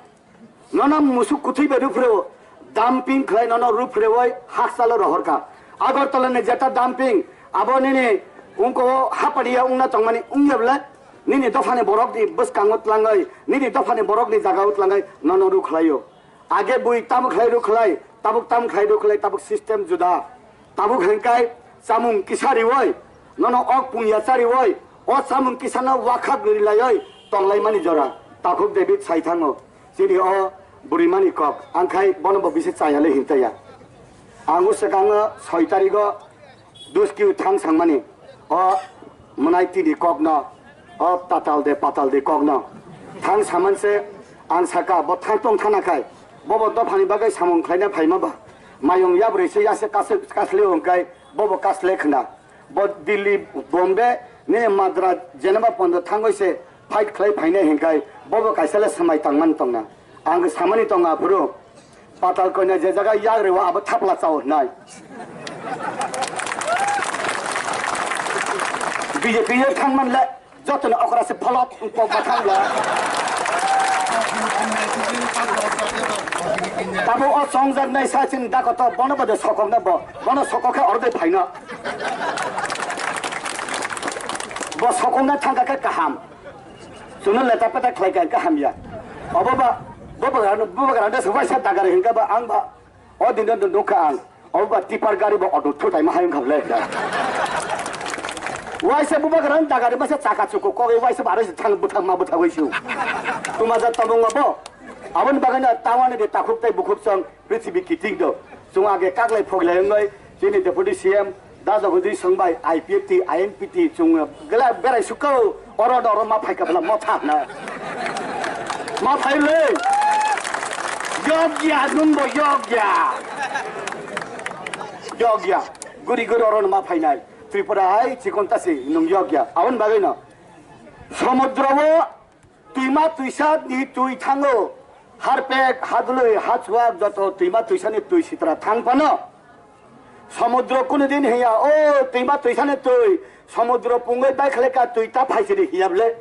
Nono musuk kuthwi bai ruphreo, dumping khlai nono ruphrewoi hakchalo rohorkha. Agartala ni jeta dumping, abo nini ungko hapadiya wngna tongmani wngya bwle, nini dophani borok ni bwskango tlangwi, nini dophani borok ni jagao tlangwi nono rukhlaio. Age bui tamo khlai rukhlai, tabuk tamo khlai rukhlai, tabuk system juda. Tabuk hengkai chamung kisa riwoi, nono ok pungya chariwoi, o chamung kisano wakhak rilaioi tonglaimani jora. Takhuk David sai thango, chini o burimani kok, angkhai bono bo bisi chayale hintaya. Ang o swkango soi tarigo Duskiu thang sangmani, o mwnai tini kokno, o tatal de patal de kokno. Thang samanse ang saka, bo thang tong thana khai, bobo dophani bagwi samung khlaina phaima ba. Mayung yabrwi se yase kasle hwngkai, bobo kasle khna. Bo Delhi, Bombay, nini Madras, Geneva pondo thangwi se fight khlai phainai hwnkhe bobo kaisa le swmai tangmani tongna. Ang samani tongo aphuru patal koina je jaga yagriwo abo thapla chao hwnai. B J P yo thangman le jotoni okra se pholot kok ba thangla. Tabo o chongjak nai sa chini dakoto bono bade sokok na bo, bono sokok khe orde phaina. Bo sokok na thangka khe kaham. Chwngno leta peta khlai kha, kha hamya. Obo ba, bo bagra, bo bagra da se waisa dagari hinkha ba, ang ba, o din do nukha ang. Obo ba tipar gari ba auto thutai ma hayung khablai da. Waisa bo bagra dagari masa chaka chuku kogwi waisa ba aro thang bwthang ma bwthagwi su. Tuma ja tabung obo. Aboni bagwi no tawani de takhuk tai bukhuk chwng prithibi kiting do. Chwng age kaklai phoglai wngwi chini deputy C M Da jagodi songbai I P F T, I N P T chwng gela berai sukao, oro no oro ma phaika bla motha na. Ma phai le. Yogya nung bo yogya. Yogya. Guri guri oro no ma phainai. Tripura hai chikon tasi nung yogya. Abon bagwi no. Somudro o Twima twisa ni twi thango, harpek, hadwlwi, hachuak joto twima twisa ni twi sitra thang phano. Somudro kunu din hiya, o twima twisa ni twi, somudro pungwi bai khlai ka twi ta phai sidi hiya ble.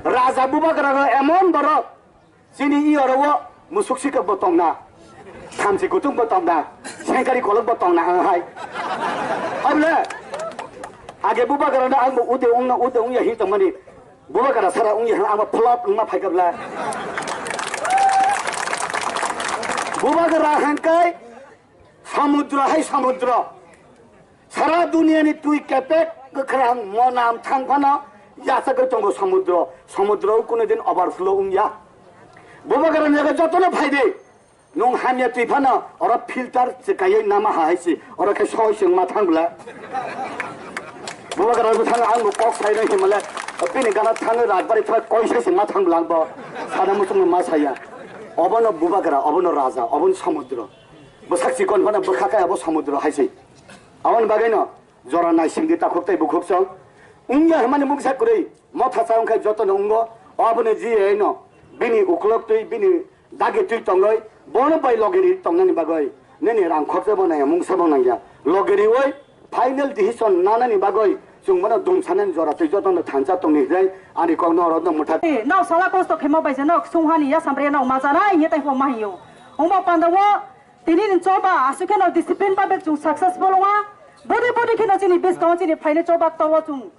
Raja bubagra no emon borok, chini i oro o musuk sikok bo tongna, thamchi kutung bo tongna, sengkari kolok bo tongna, ang hai. Able, age bubagra no ang bo ude ungna, ude ungya hi tongmani. Bubagra sara wngya hwnwi abo phlop wngma phaikha bla. Bubagra hwnkhai samudra hai samudra. Sara duniyani twi kepek kwkhrang monam thang phano Yachagwi tongo samudro, samudro kunudin overflow wngya. Bubagra ni jotono phaidi. Nwng hamya twi phano oro filter chwkaiwi nama hai si, oro khe soi se wngma thang bwla. Bubagra bo thang ang bo kok sai rw himle, bini gana thangwi rajbari thang koi sai se wngma thang bwla ang bo. Sana muchung ma saya. Obono bubagra, obono raja, obono samudro. Bwsak chikon phano bwkha kaya bo samudro hai si. Aboni bagwino jora naisingdi takhuk tei bukhuk song. Wngya hwnmani mungsa kwrwi motha cha wngkha jotono wngo. Aboni jiyaino bini uklok twi bini dagi twi tongwi bono bai logiri tongnani bagwi nini rang khorsa bo nangya mungsa bo nangya. Logiriwi final decision nanani bagwi chwng bono dumsanani jora twi jotono thansa tongni hwnwi ani kokno oro no mwthak. Nok sala kosto khema bai se nok sunghani ya samre nok majanai ye tai pho mahiyo. Ongba pandao Tini ni choba aswk kheno discipline ba bek chwng successful wngma. Body body kheno chini buskang chini phaini choba tolo chwng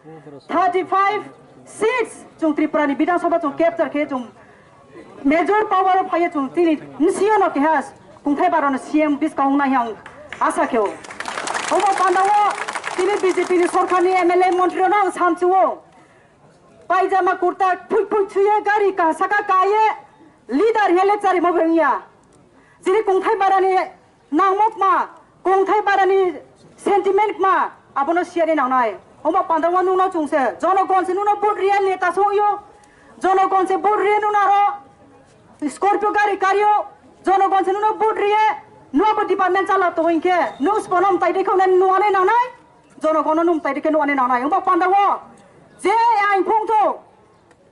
thirty five seats chwng Tripura ni Bidhan Sabha chwng capture khe chwng major power o phaiye chwng tini msio no keha kungthai baro no C M buskang wngnai ang asa kheo. Obo pandao tini B J P ni sorkar ni M L A montri no ang samchuo. Paijama kurta phui phui chuye gari ka saka kaye leader hele chari mo bengya. Jiri kungthai barani nangmok ma, kungthai barani sentiment ma, abono siari nangnai. Omo pandao nungno chungse, jonogon se nungno vote riya neta songyo. Jonogon se vote riya nunaro Scorpio gari kario, jonogon se nungno vote riye, nuabo department chala to hinkhe, nung sponom tai de khone nuane nangnai. Jonogono nung tai dikhe nuani nangnai. Wngba pandao je aing phung thung,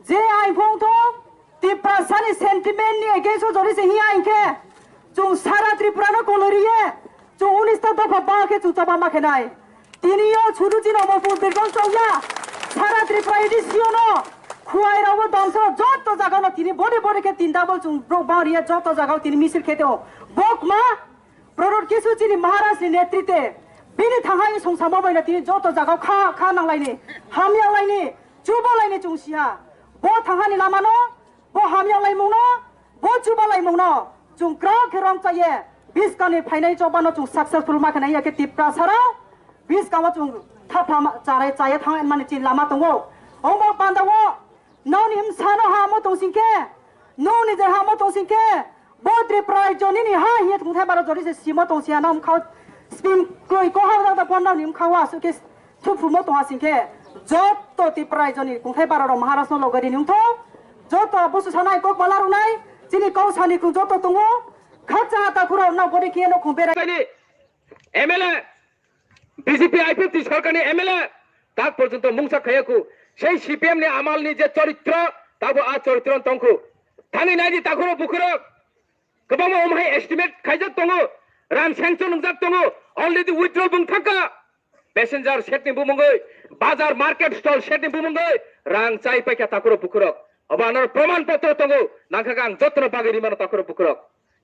je aing phung thung, Tiprasani sentiment ni against o jori se hiya hinkhe, chwng sara Tripura no koloriye, chwng unis ta dopha ba khe chwng choba ma khenai. Tini yo sudu chini Omorpur Birgong chongya, sara Tripura A D C o no, khuai rao damsoro joto jaga no tini body body khe tin double chwng bro bangriye joto jaga o tini misil khe teo. Bokma, Prodot kisu chini Maharaj ni netrite bini thangha i songsa mo baina tini joto jaga kha kha nanglaini, hamya laini, chuba laini chwng siha. Bo thangha ni lama no, bo hamya laimung no, bo chuba laimung no chwng krak khe rom chaye. Biskang ni phainai choba no chwng successful ma khe nai ya khe Tiprasa rao biskang o chwng thapha ma-, charai chaye thang mani chini lama tongo. Omo panda o Noni msano ha mo tong singke, noni je ha mo tong singke, bo Tripura rajyo nini ha hiye tongthai baro jori se simo tong siya na mkhao spin kroi ko ha da da pon noni mkhao asuk ke thuphu mo tong ha singke, joto Tripura rajyo ni tongthai baro ro Maharaj no logari nung tho, joto busu sanai kok bala runai, chini kau sani kung joto tongo, khakcha ha ta khura na gori kiye no kung berai. Kaini M L A, B J P I P F T sorkarni M L A tak porjonto mungsa khaiyaku. Sei C P M ni amalni je choritro, tabo a choritro tongkhu. Thani naidi takhuro bukhurok. Kwbangma omhai estimate khaijak tongo. Ran sanction wngjak tongo. Already withdrawal bung thangkha. Passenger setni bumungwi, bazar market stall setni bumungwi rang chai paikha takhuro bukhurok. Obo anor proman potro tongo. Nangkha ang jotno bagwi rimano takhuro bukhurok.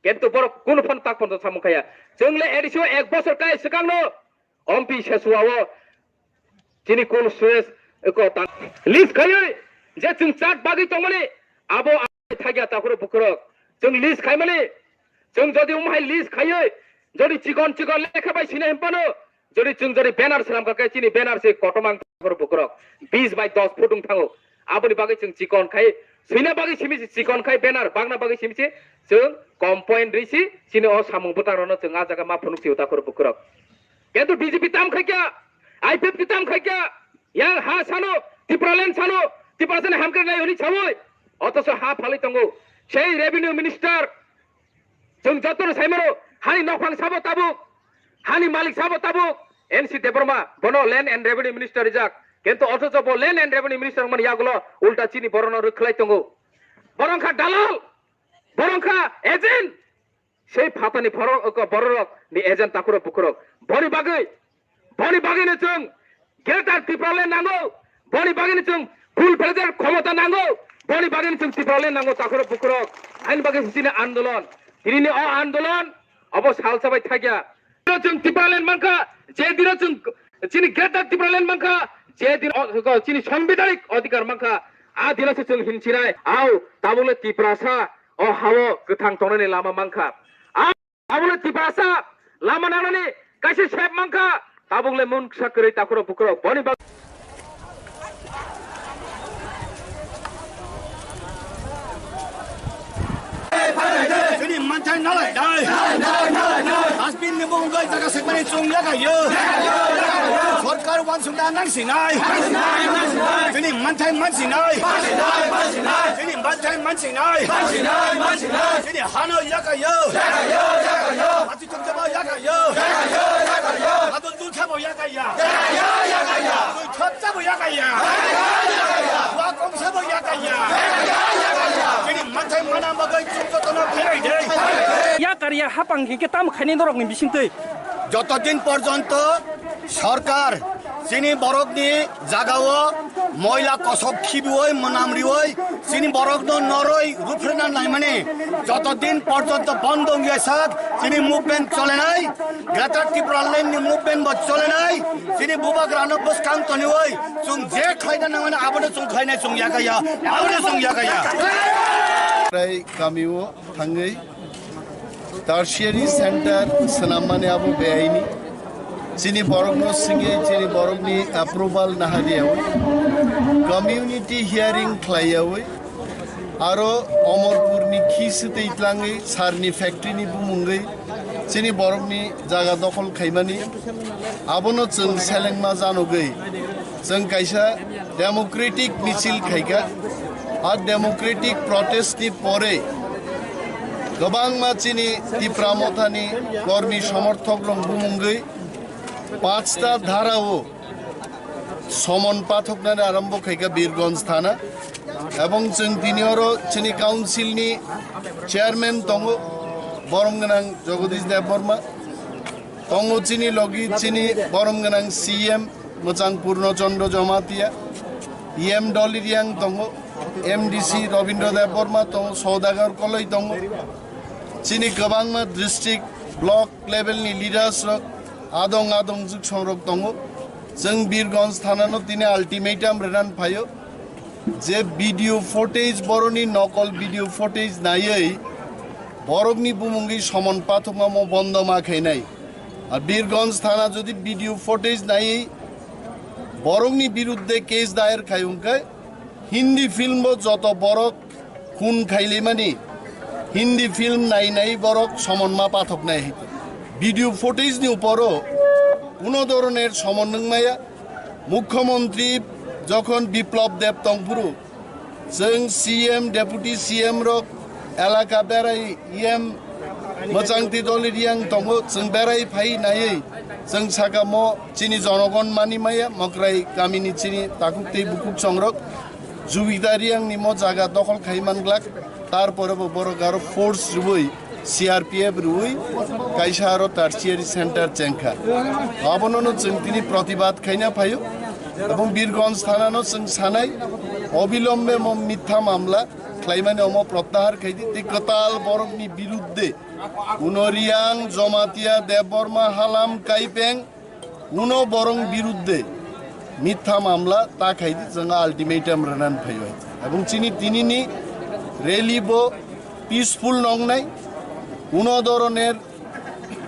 Kintu borok kunu phano tak phano samung khaya. Chwng le A D C o ek bosor kai swkang no M P sesua o chini kunu sues ko ta list khayoi je chwng chat bagwi tongmani abo thagya takhuro bukhurok. Chwng list khaimani chwng jodi umhai list khayoi jodi chikon chikon lekha bai sina himpano Jodi chwng jodi banner swnam kha khe chini banner se kotomang takhuro bukhurok bis bai dos foot wng thango. Aboni bagwi chwng chikon khai swina bagwi simi se chikon khai banner bagna bagwi simi se chwng complain risi chini o samung bwtang rokno chwng ah jaga ma phunuk sio takhuro bukhurok. Kintu B J P tam khai kya, I P F T tam khai kya, yang ha sano, Tipraland sano, Tiprasani hamkrai nai hwnwi sawi, othoso ha phalwi tongo. Sei revenue minister, Chwng jotono saimano, hani nokphang sabo tabuk, hani malik sabo tabuk, N C Debbarma, bono Land and Revenue Minister rijak. Kintu othocho bo Land and Revenue Minister wngmani yagulo ulta chini borokno rwkhlai tongo. Borok wngkha dalal, borok wngkha agent. Sei phatani borok, borok ni agent takhurok bukhurok. Boni bagwi Boni bagwino chwng Greater Tipraland nango, boni bagwino chwng full fledged khomota nango, boni bagwino chwng Tipraland nango, takhurok bukhurok. Haini bagwi chini andolon, tinini o andolon obo salsa bai thakya. Chwng Tipraland mankha, je dino chwng chini Greater Tipraland mankha, je dino o, chini sangbidhanik adhikar mankha, a dino se chwng hinchinai. Au, tabukle Tiprasa o hao kwthang tongnani lama mankha. Abono Tiprasa lama nangnani kaisa sep mankha, tabukle mungsa kwrwi takhurok bukhurok. Boni bag- Nalai nai. Dustbin ni mung bai jaga sekmani chwng yakayo. Sorkar wansukna nangsinai. Chini manthai mansinai. Chini manthai mansinai. Chini hano yakayo. Ati chwng jabo yakayo. Adon dul sabo yakaya. Dui thot sabo yakaya. Wa kong sabo yakaya. Chini manthai mana bagai chwng jotono pherai de. Yakar ya hapang hingke tam khaini norokni bisingtwi. Joto din porjonto sorkar chini borokni jagao moila kosok khibioi, mwnam rioi, chini borokno noroi ruphrena naimani joto din porjonto bondo wngya sak chini movement cholenai, Greater Tipraland ni movement bo cholenai, chini bubagrano bwskang tonioi, chwng je khlaina nangmani abono chwng khlainai, chwng yakaya, abono chwng yakaya. Tei kamio thangwi tertiary center swnammani abo beaini. Chini borokno singwi chini borokni approval nahariyawi community hearing khlaiyawi aro Omorpurni khi swtwi tlangwi sarni factoryni bumungwi chini borokni jaga dokhol khaimani abono chwng selengma janogwi. Chwng kaisa democratic michil khaikha. A democratic protest ni pore kwbangma chini Tipra Mothani kormi somorthok rok bumungwi panchta dharao somon pathoknani arombo khaikha Birganj thana. Ebong chwng tini oro chini council ni chairman tongo, borom gwnang Jagadish Debbarma. Tongo chini logi chini borom gwnang C M mwchang Purno Chandra Jamatia, E M Dolly Riang tongo, M D C Rabindra Debbarma tongo, Saudagar Koloi tongo. Chini kwbangma district, block level ni leaders rok, adong adong juksong rok tongo. Chwng Birganj thana no tini ultimatum renan phaio. Je video footage, boroni nokol video footage naiwi borokni bumungwi somon pathokma mo bondo ma khainai. A Birganj thana jodi video footage naiwi borokni birudde case dayer khai hwnkhe Hindi film bo joto borok khun khailaimani Hindi film nai nai borok somon ma pathoknai hai. Video footage ni uporo kuno doroner somon nungmaya. Mukhyamantri jokhon Biplab Deb tongphuru, chwng C M, Deputy C M rok elaka berai, E M mwchang Titoli Riang tongo, chwng berai phai naiwi chwng sakamo chini jonogon mani maya, Mokrai kamini chini takhuk tei bukhuk chongrok Jubita Riangni mo jaga dokhol khai manglak, tarpore bo borok aro force rwui C R P F rwui kaisa aro tertiary center chengkha. Abonono chwng tini protibad khaina phaio. Ebong Birganj thanano chwng sanai, obilombe mo mitha mamla khlaimani omo protyahar khaidi, tei kwtal borokni birudde Uno Riang, Jomatia, Debbarma, Halam, Kaipeng, Uno borong birudde mitha mamla ta khaidi, chwng ultimatum rwnan phaibai. Ebong chini tinini rally bo peaceful nongnai. Uno doroner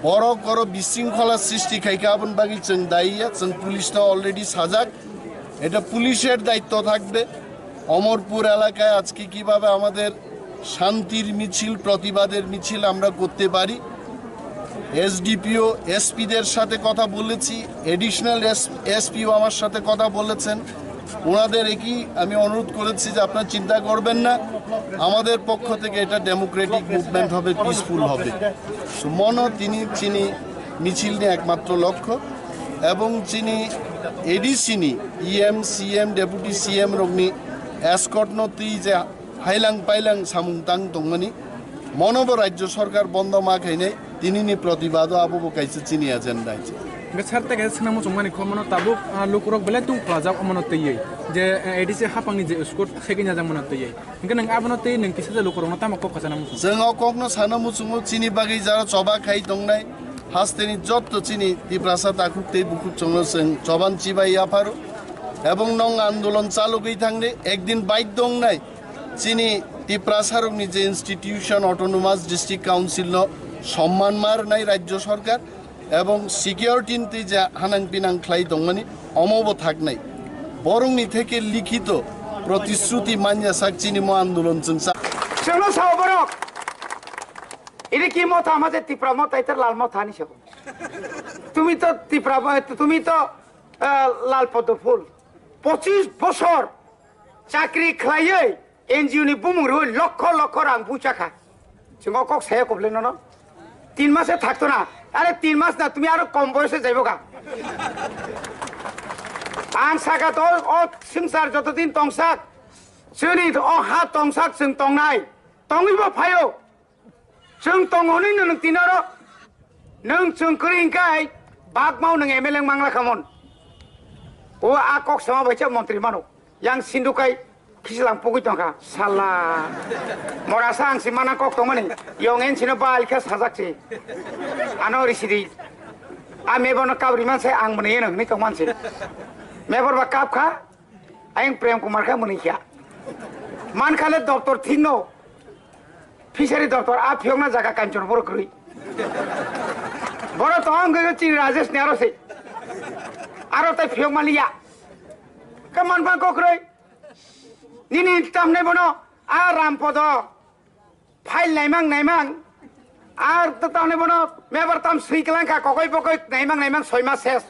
borok oro bisingkhola srishti khaikha, aboni bagwi chwng dayi ya, chwng police no already sajak. Eta police er daitto thakbe. Amarpur এলাকায় আজকে কিভাবে আমাদের শান্তির মিছিল, প্রতিবাদের মিছিল আমরা করতে পারি। এসডিপিও, এসপিদের সাথে কথা বলেছি, অ্যাডিশনাল এস, এসপিও আমার সাথে কথা বলেছেন। ওনাদের একই আমি অনুরোধ করেছি যে আপনারা চিন্তা করবেন না, আমাদের পক্ষ থেকে এটা ডেমোক্রেটিক মুভমেন্ট হবে, পিসফুল হবে। So, mono tini chini michilni ekmatro lokho ebong chini A D C ni E M, C M, Deputy C M rokni escort no twi je hailang pailang samung tang tongmani, mono bo Rajya Sarkar bondo ma khainai, tinini protibado abo bo kaisa chini agenda hai. Hingke sir, tei kaisa swnam muchungmani kho mono tabuk, ah, lukurok belai tungphajak omono twiwi je, eh, A D C hapangni je escort segini ajak mono twiwi. Hingke nwng abono tei nwng kisa je lukurokno tamo kok kasana muchung? Chwng o kokno sana muchungo, chini bagwi jara choba khai tongnai hasteni jotto chini Tiprasa takhuk tei bukhuk chwngno chwng choban chibai yapharo. Ebong nong andolon chalogwi thangdi, ekdin baidho wngnai chini Tiprasarokni je institution, Autonomous District Council no somman ma rwnai Rajya Sarkar. Ebong security ni twi je hanang pinang khlai tongmani, omo bo thaknai. Borokni theke likhito protishruti manya sak chini mo andolon chwngsa. Chwngno sao borok. Ini ki motha ama je Tipra motha, ita lal motha ni sabo. Tumi to Tipra, tumi to, eh, lal poddo phul. Pochis bosor chakri khlaiwi N G O ni bumung rwi lokho lokho rang bucha kha. Chwng o kok saya koble nono. Tin mase thakto na. Are tin mas na, tumi aro kom boyose jaibo ga. Ang saka to o swngchar joto din tongsak. Chwni o ha tongsak chwng tongnai. Tongwi bo phaio. Chwng tongo hwnwi no nwng tini oro. Nwng chwng kwrwi hwnkhe bagmao nwng M L A wng mangla khamon. O a kok sama bai cha montri mano. Yang sindu kai khislang pugui tongkha. Sala. Morasa ang si mana kok tongmani. Yong en sino bal khe sajak si. Ano risidi. A mebono kabri man sai ang mani yeno hwnwi tongman si. Mebor ba kap kha. Ayang Prem Kumar khe mwnwi kha. Man khale doctor thikno. Fishery doctor a phiyokna jaga Kanchanpur kwrwi. Boro to ang gwe chini Rajesh ni aro se. Aro tai phiyok maliya. Ke man phan kokroi. Nini tamne bono a Rampodo. File naimang naimang. Ar to tamne bono mebar tam sui kelang kha kokoi pokoi naimang naimang soi mas ses.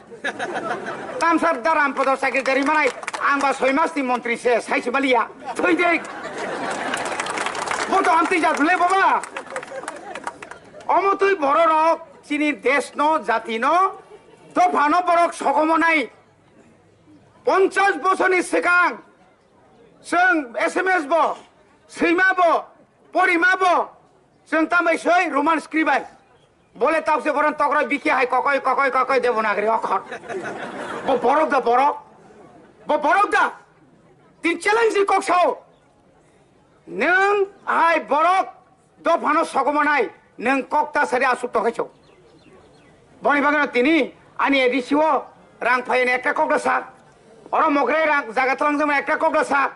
Tamsar daram podo secretary manai ang ba soi mas ni montri ses hai se maliya. Thoi dek. Bo to amtwi jat le baba. Omo twi bororok chini desh no jati no dopha no borok sogomo nai. Ponchas bosorni swkang chwng S M S bo, swima bo, porima bo, chwng tambai soi Roman script bai. Bole tabse boron tokroi bikhe hai kokoi, kokoi, kokoi Devanagari okhor. Bo borok da borok. Bo borok da. Tin challenge ni kok sao. Nwng hai borok dophano sogomanai, nwng kok ta sari asuk tongkhe chok. Boni bagwino tini ani A D C o rang phaiyani ekta kok da sa. Oro mokre rang jaga tlangjama ekta kok da sa.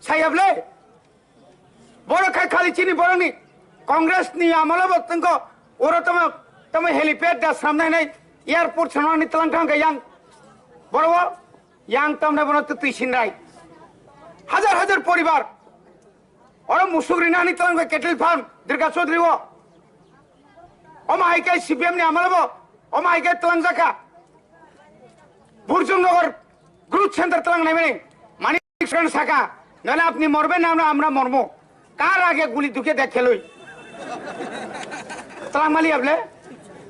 Sayable. Borok khai khali chini borokni Congress ni amalo bo tengko oro tamo, tamo helipad da samnai nai airport samnani tlang thang khe yang. Boro yang tamne bono twi sinrai. Hajar hajar poribar. Oro musuk rinani tlang khe cattle farm Durga Chaudhary o. Omo hai khe C P M ni amalo bo, omo hai khe tlang jakha. Burjung Nagar Growth Center tlang nai mani. Mani Kishore saka, nole apni morbe na amra, amra mormo. Kar age guli duke dekheloi. Tlang maliya ble?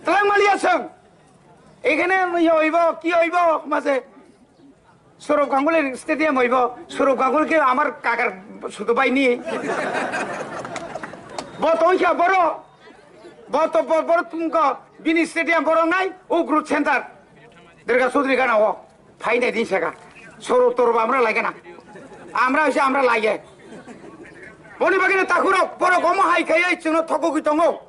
Tlang maliya song. Ekhane yo ibo, ki yo ibo, mase. Sourav Ganguly Stadium hoibo, Sourav Ganguly ke amar kakar sudu bai ni. Bo tongkha boro, bo to bo-, boro tungko bini stadium boro nai, o Growth Center. Durga Chaudhary gana o, phai nai din saka. Sourav Tourav amra lai gana. Amra hoise amra lai ye. Boni bagwi no takhurok, borok omo hai khai chwngno thokogwi tongo.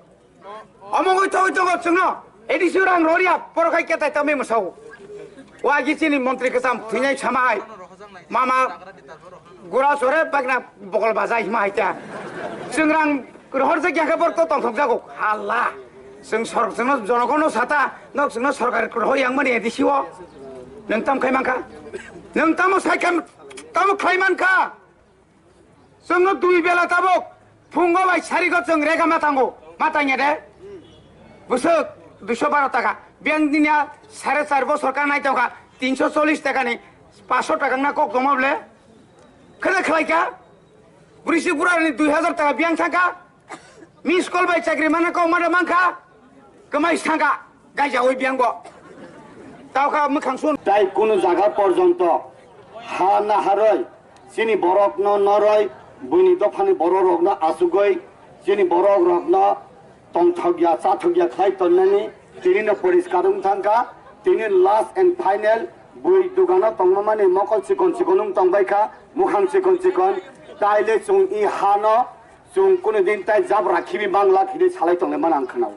Omo wngwi thogwi tongo chwngno, A D C rang rwriya, borok hai ketai tamwi mwsao. Wagi chini montri kwcham thwinai sama hai. Mama gura sore bagna bokol baja hima hai ta. Chwng rang rohorjak ya khe borok to tongthokjago. Halla. Chwng sor-, chwngno jonogono sata, nok chwngno sorkar rohor yang mani A D C o. Nwng tam khai mankha? Nwng tamo sai khai, tamo khai mankha? Chwngno dui bela tabuk phungo bai sarigo chwng rega ma tango, ma tangya de. Bwswk duiso baro taka. Biyang niya sare char bosor ka nai tongkha, tinso chollis taka ni paso taka wngna kok tongma ble. Khede khlai kha? Bwrwi si bura ni dui hazar taka biyang thangkha. Miss call bai chakri mana kok mada mankha. Kwmai sangka, gaija oi biyang bo. Tao kha mwkhang sun. Tai kunu jaga porjonto ha naharoi chini borok no noroi, buini dophani borok rok no asugoi, chini borok rok no tongthok ya, chathok ya khlai tonnani, tini no poriskar wng thangkha, tini last and final, bui dugano tongmani mokol chikon chikon wng tongbaikha, mukhang chikon chikon, taile chwng i hano, Chwng kunu din tai jabra khibi mangla hidi salai tonglaimani ang khwnao.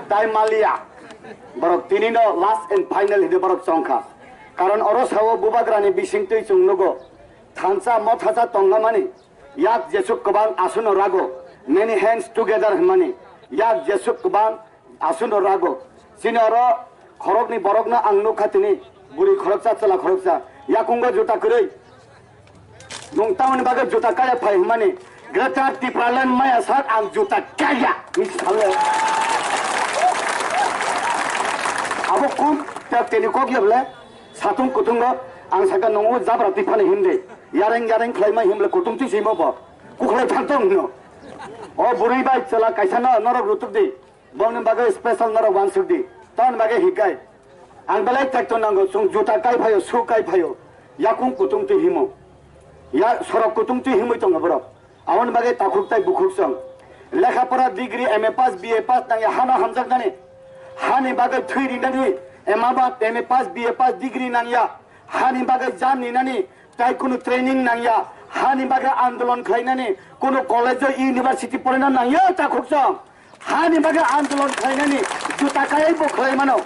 Tai maliya. Borok tini no last and final hidi borok chongkha. Karon oro sao bubagrani bisingtwi chwng nugo. Thansa mothacha tonglamani. Yak jesuk kwbang asuno rago. Many hands together hwnmani. Yak jesuk kwbang Asuno rago. Chini oro khoroknwi borokno ang nukha tini. Bwrwi khoroksa, chwla khoroksa. Yakungo juta kwrwi. Nwng tamoni bagwi juta kaya phai hwnmani. Greater Tipraland maya sak ang juta kaya. Abo kum tak teni kok ya bole. Satung kutung go ang saka nongo jabra tiphani himde. Yareng yareng khlai mai himle kutung ti simo bo. Kukhlai thang tong no. O buri bai chala kaisa no norok rutuk di. Bongni bagwi special norok wansuk di. Tamoni bagwi hikai. Ang belai tekto nango, chwng juta kai phaio, su kai phaio. Yakung kutung twi himo. Ya sorok kutung twi himwi tongo borok. Aboni bagwi takhuk tai bukhuk chwng. Lekha pora degree M A pass, B A pass nangya hano hamjaknani. Hani bagwi thwi rinani M A ba M A pass, B A pass degree nangya. Hani bagwi jam ninani tai kunu training nangya. Hani bagwi andolon khlainani kunu college o university porina nangya takhuk chwng. Hani bagwi andolon khlainani juta kayai bo khlai mano.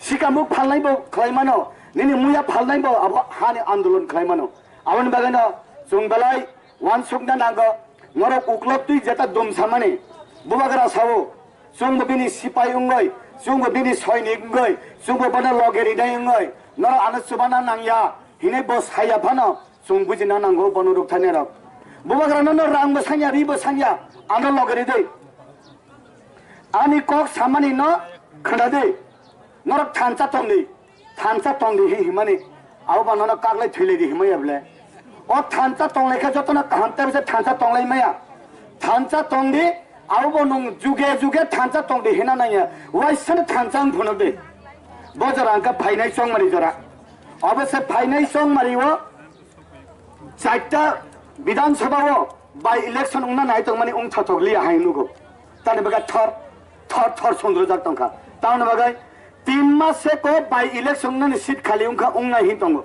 Sikamuk phalnai bo khlai mano. Nini muya phalnai bo abo hani andolon khlai mano. Aboni bagwino chwng belai wansukna nango. Norok uklok twi jeta dum samani. Bubagra sao. Chwngbo bini sipai wngwi, chwngbo bini soinik wngwi, chwngbo bono loge rinai wngwi. Norok ano chubana nangya. Hinwi bo saya phano. Chwng bujina nango bono rwkthainai rok. Bubagra nono rang bo sanya, ri bo sanya, ano loge ri dei. Ani kok samani no khna dei. Norok thansa tong di. Thansa tong di hi himani. Abo ba nono kaklai thwilai di himaya bole. O thansa tong lai kha jotono kaham ta bisa thansa tong lai maya. Thansa tong di, abo bo nung juge juge thansa tong di hina nangya. Waisano thansa wng phunuk di. Bo jora hwnkha phainai chongmari jora. Obo se phainai chongmari o Chaita Bidhan Sabha o by election wngna nai tongmani wng thathok liya hai nugo. Tani bwkha thor, thor, thor sundrojak tongkha. Tamoni bagwi tin mas se ko by election wngnani seat khali wngkha, wngnai hin tongo.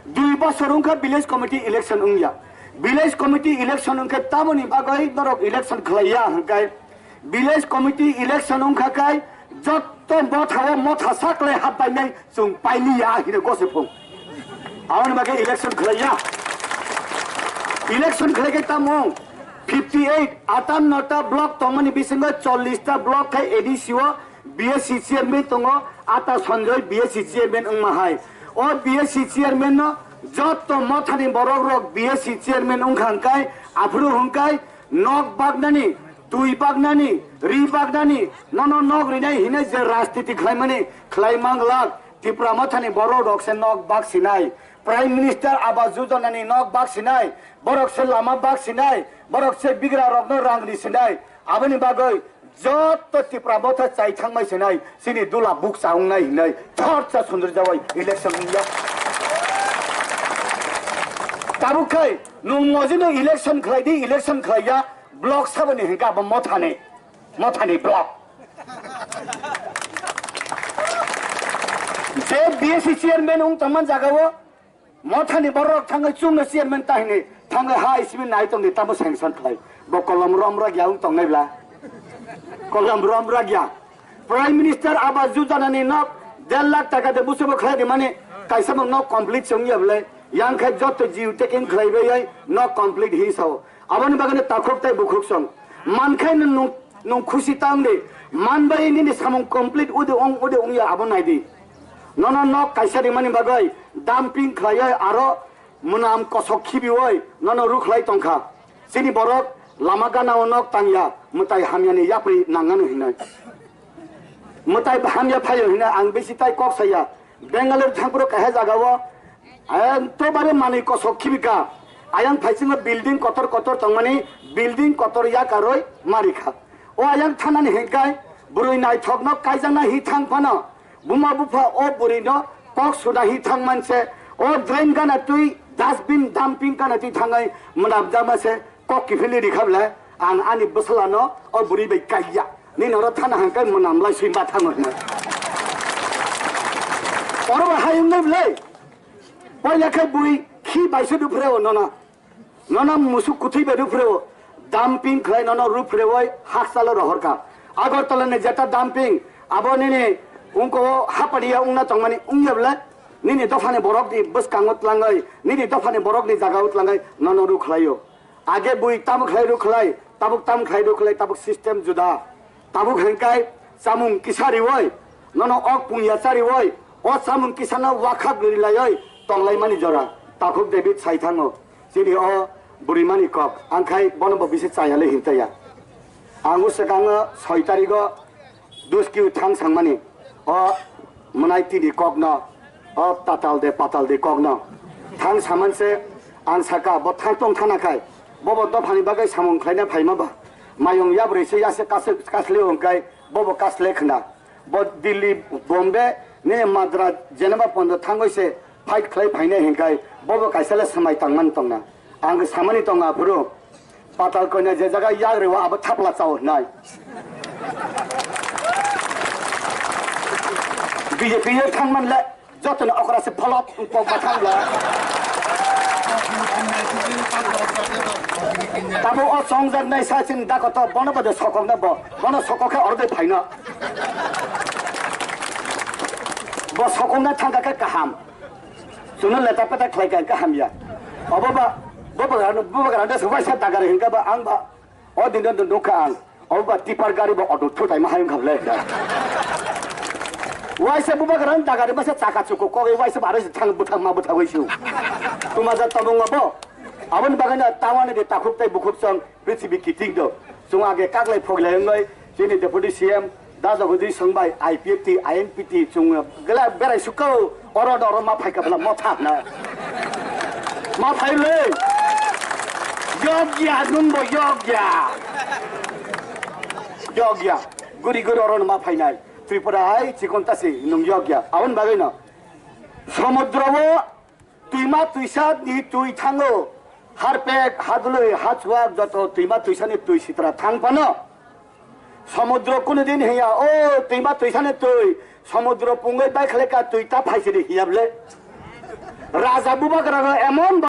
Dui bosor wngkha village committee election wngya. Village committee election wngkhe tamoni bagwi norok election khlaiya hwnkhe village committee election wngkha kai jotto motha o motha saklai hap bainai chwng pailiya hino gose phung. Aboni bagwi election khlaiya. Election khlai khe tamo fifty eight, atanno ta block tongmani bisingo chollish ta block khai A D C o B S C chairman tongo, ata Sanjoy B S C chairman wngma hai. O B S C chairman no jotto mothani borok rok B S C chairman wngkha hwnkhe aphuru hwnkhe nok baknani, twi baknani, ri baknani, nono nok rinai hinwi je rajniti khlaimani, khlai manglak. Tipra mothani borok rok se nok bak sinai, Prime Minister Awas Yojana ni nok bak sinai, borok se lama bak sinai, borok se bigra rokno rang ri sinai. Aboni bagwi jotto Tipra motha chai thangmai sinai, chini dula bukcha wngnai hinwi thorsa sundrjawai election wngya. Tabuk khai nwng mojino election khlai di, election khlaiya, block saboni hwnkha abo mothani, mothani block. Je B S C chairman wng tongman jagao, mothani borok thangwi chumno chairman tahini thangwi ha isimi nai tongdi tamo sanction khlai. Bo kolom rom ragya wng tongnai bla. Kolom rom ragya. Prime Minister Awas Yojana ni nok der lakh taka de busubo khlai di mani kaisa bo nok complete se wngya bwle. Yang khai jotto jiu taking khlai bai nok complete hi sao. Aboni bagwi no takhuk tai bukhuk song. Mankhai no nung, nung khusi tang di. Man bai nini samung complete udi ong, udi ong ya abo nai di. Nono nok kaisa rimani bagwi dumping khlaiwi aro mwnam kosok khibiwi nono rukhlai tongkha. Chini borok lama gana o nok tangya, mwtai hamyani yapri nangano hinwi. Mwtai hamya phaio hinwi ang bisi tai kok saya. Bangalore thangphuru kaisa jagao, eh, tobare manwi kosok khibika. Ayang phaisingo building kotor kotor tongmani, building kotor yakarwi marikha. O ayang thanani hinkai bwrwi naithokno kaijakna hi thang phano, buma bupha o bwrwino kok suda hi thang manse, o drain gana twi dustbin dumping gana twi thangwi mwnamjakma se kok kiphilwi rikha bwle, ang ani bwsalano o bwrwi bai kaiya. Nini oro thana hangkai mwnamlai swi ma thango hino. Oro bo hayung nai bwle. Poila khe bui khi baisa duphure o nono. Nono musuk kuthwi bai duphure o. Dumping khlai nono ruphure oi hakchalo rohorka. Agartala ni jeta dumping abo nini ungko hapadiya ungna tongmani ungya bwle. Nini dophani borok ni bwskango tlangwi, nini dophani borok ni jaga o tlangwi nono rukhlaio. Age bui tamo khlai rukhlai, tabuk tamo khlai rukhlai, tabuk system juda. Tabuk hengkai chamung kisa riwoi, nono ok pungya chariwoi, o chamung kisano wakhak rilaioi tonglaimani jora. Takhuk David sai thango, chini o Burimani kok, angkhai bono bo bisi chaya le hintaya. Ang o swkango soi tarigo Duski thang sangmani, o mwnai tini kokno, o tatal de patal de kokno thang saman se ang saka, bo thang tong thana khai, bobo dophani bagwi samung khlaina phaima ba, mayung yabrwi se yase kas-, kasle hwnkhe bobo kasle khna. Bo Delhi, Bombay, ne Madras, Geneva pondo thangwi se fight khlai phainai hinkhai, bobo kaisa le swmai tangmani tongna. Ang samani tongo aphuru, patal koina je jaga yagri o abo thapla chao hnai. B J P ye thangman le, jotono okra se pholop pok ba thangla. Tamo o chongjak nai sa chini dakoto bono bade sokok na bo, bono sokok khe oro de phaino. Bo sokok na thangka khe kaham. Chwngno leta peta khlai kha, hwnkhe hamya. Obo ba, bo bagrano, bo bagrano se waisa dagari hwnkhe ba, ang ba, o dino no nukha ang. Obo ba tipper gari bo auto thutai ma hayung khamle. Waisa bo bagrano dagari masa chaka chuku kogwi waisa ba aro se thang bwthang ma bwthagwi su. Tuma ja tobongo bo. Aboni bagwino tawani de takhuk tai bukhuk song. Prithibi kiting do. Chwng age kaklai phoglai wngwi chini Deputy C M da Jagodish Song bai I P F T, I N P T chwng gela berai sukau oro oro ma phai kabla motha na. Ma phai le. Yogya nung bo yogya. Yogya. Guri guri oro ma phai nai. Tripura hai chikon tasi nung yogya. Aboni bagwi no. Samudra o Twima twisa ni twi thango, harpek, hadului, hachuak joto twima twisa ni twi sitra thang phano. Samudro kunu din hiya, o twima twisa ni twi, samudro pungwi bai khlai ka twi ta phaisidi hiya ble. Raja bubagra no emon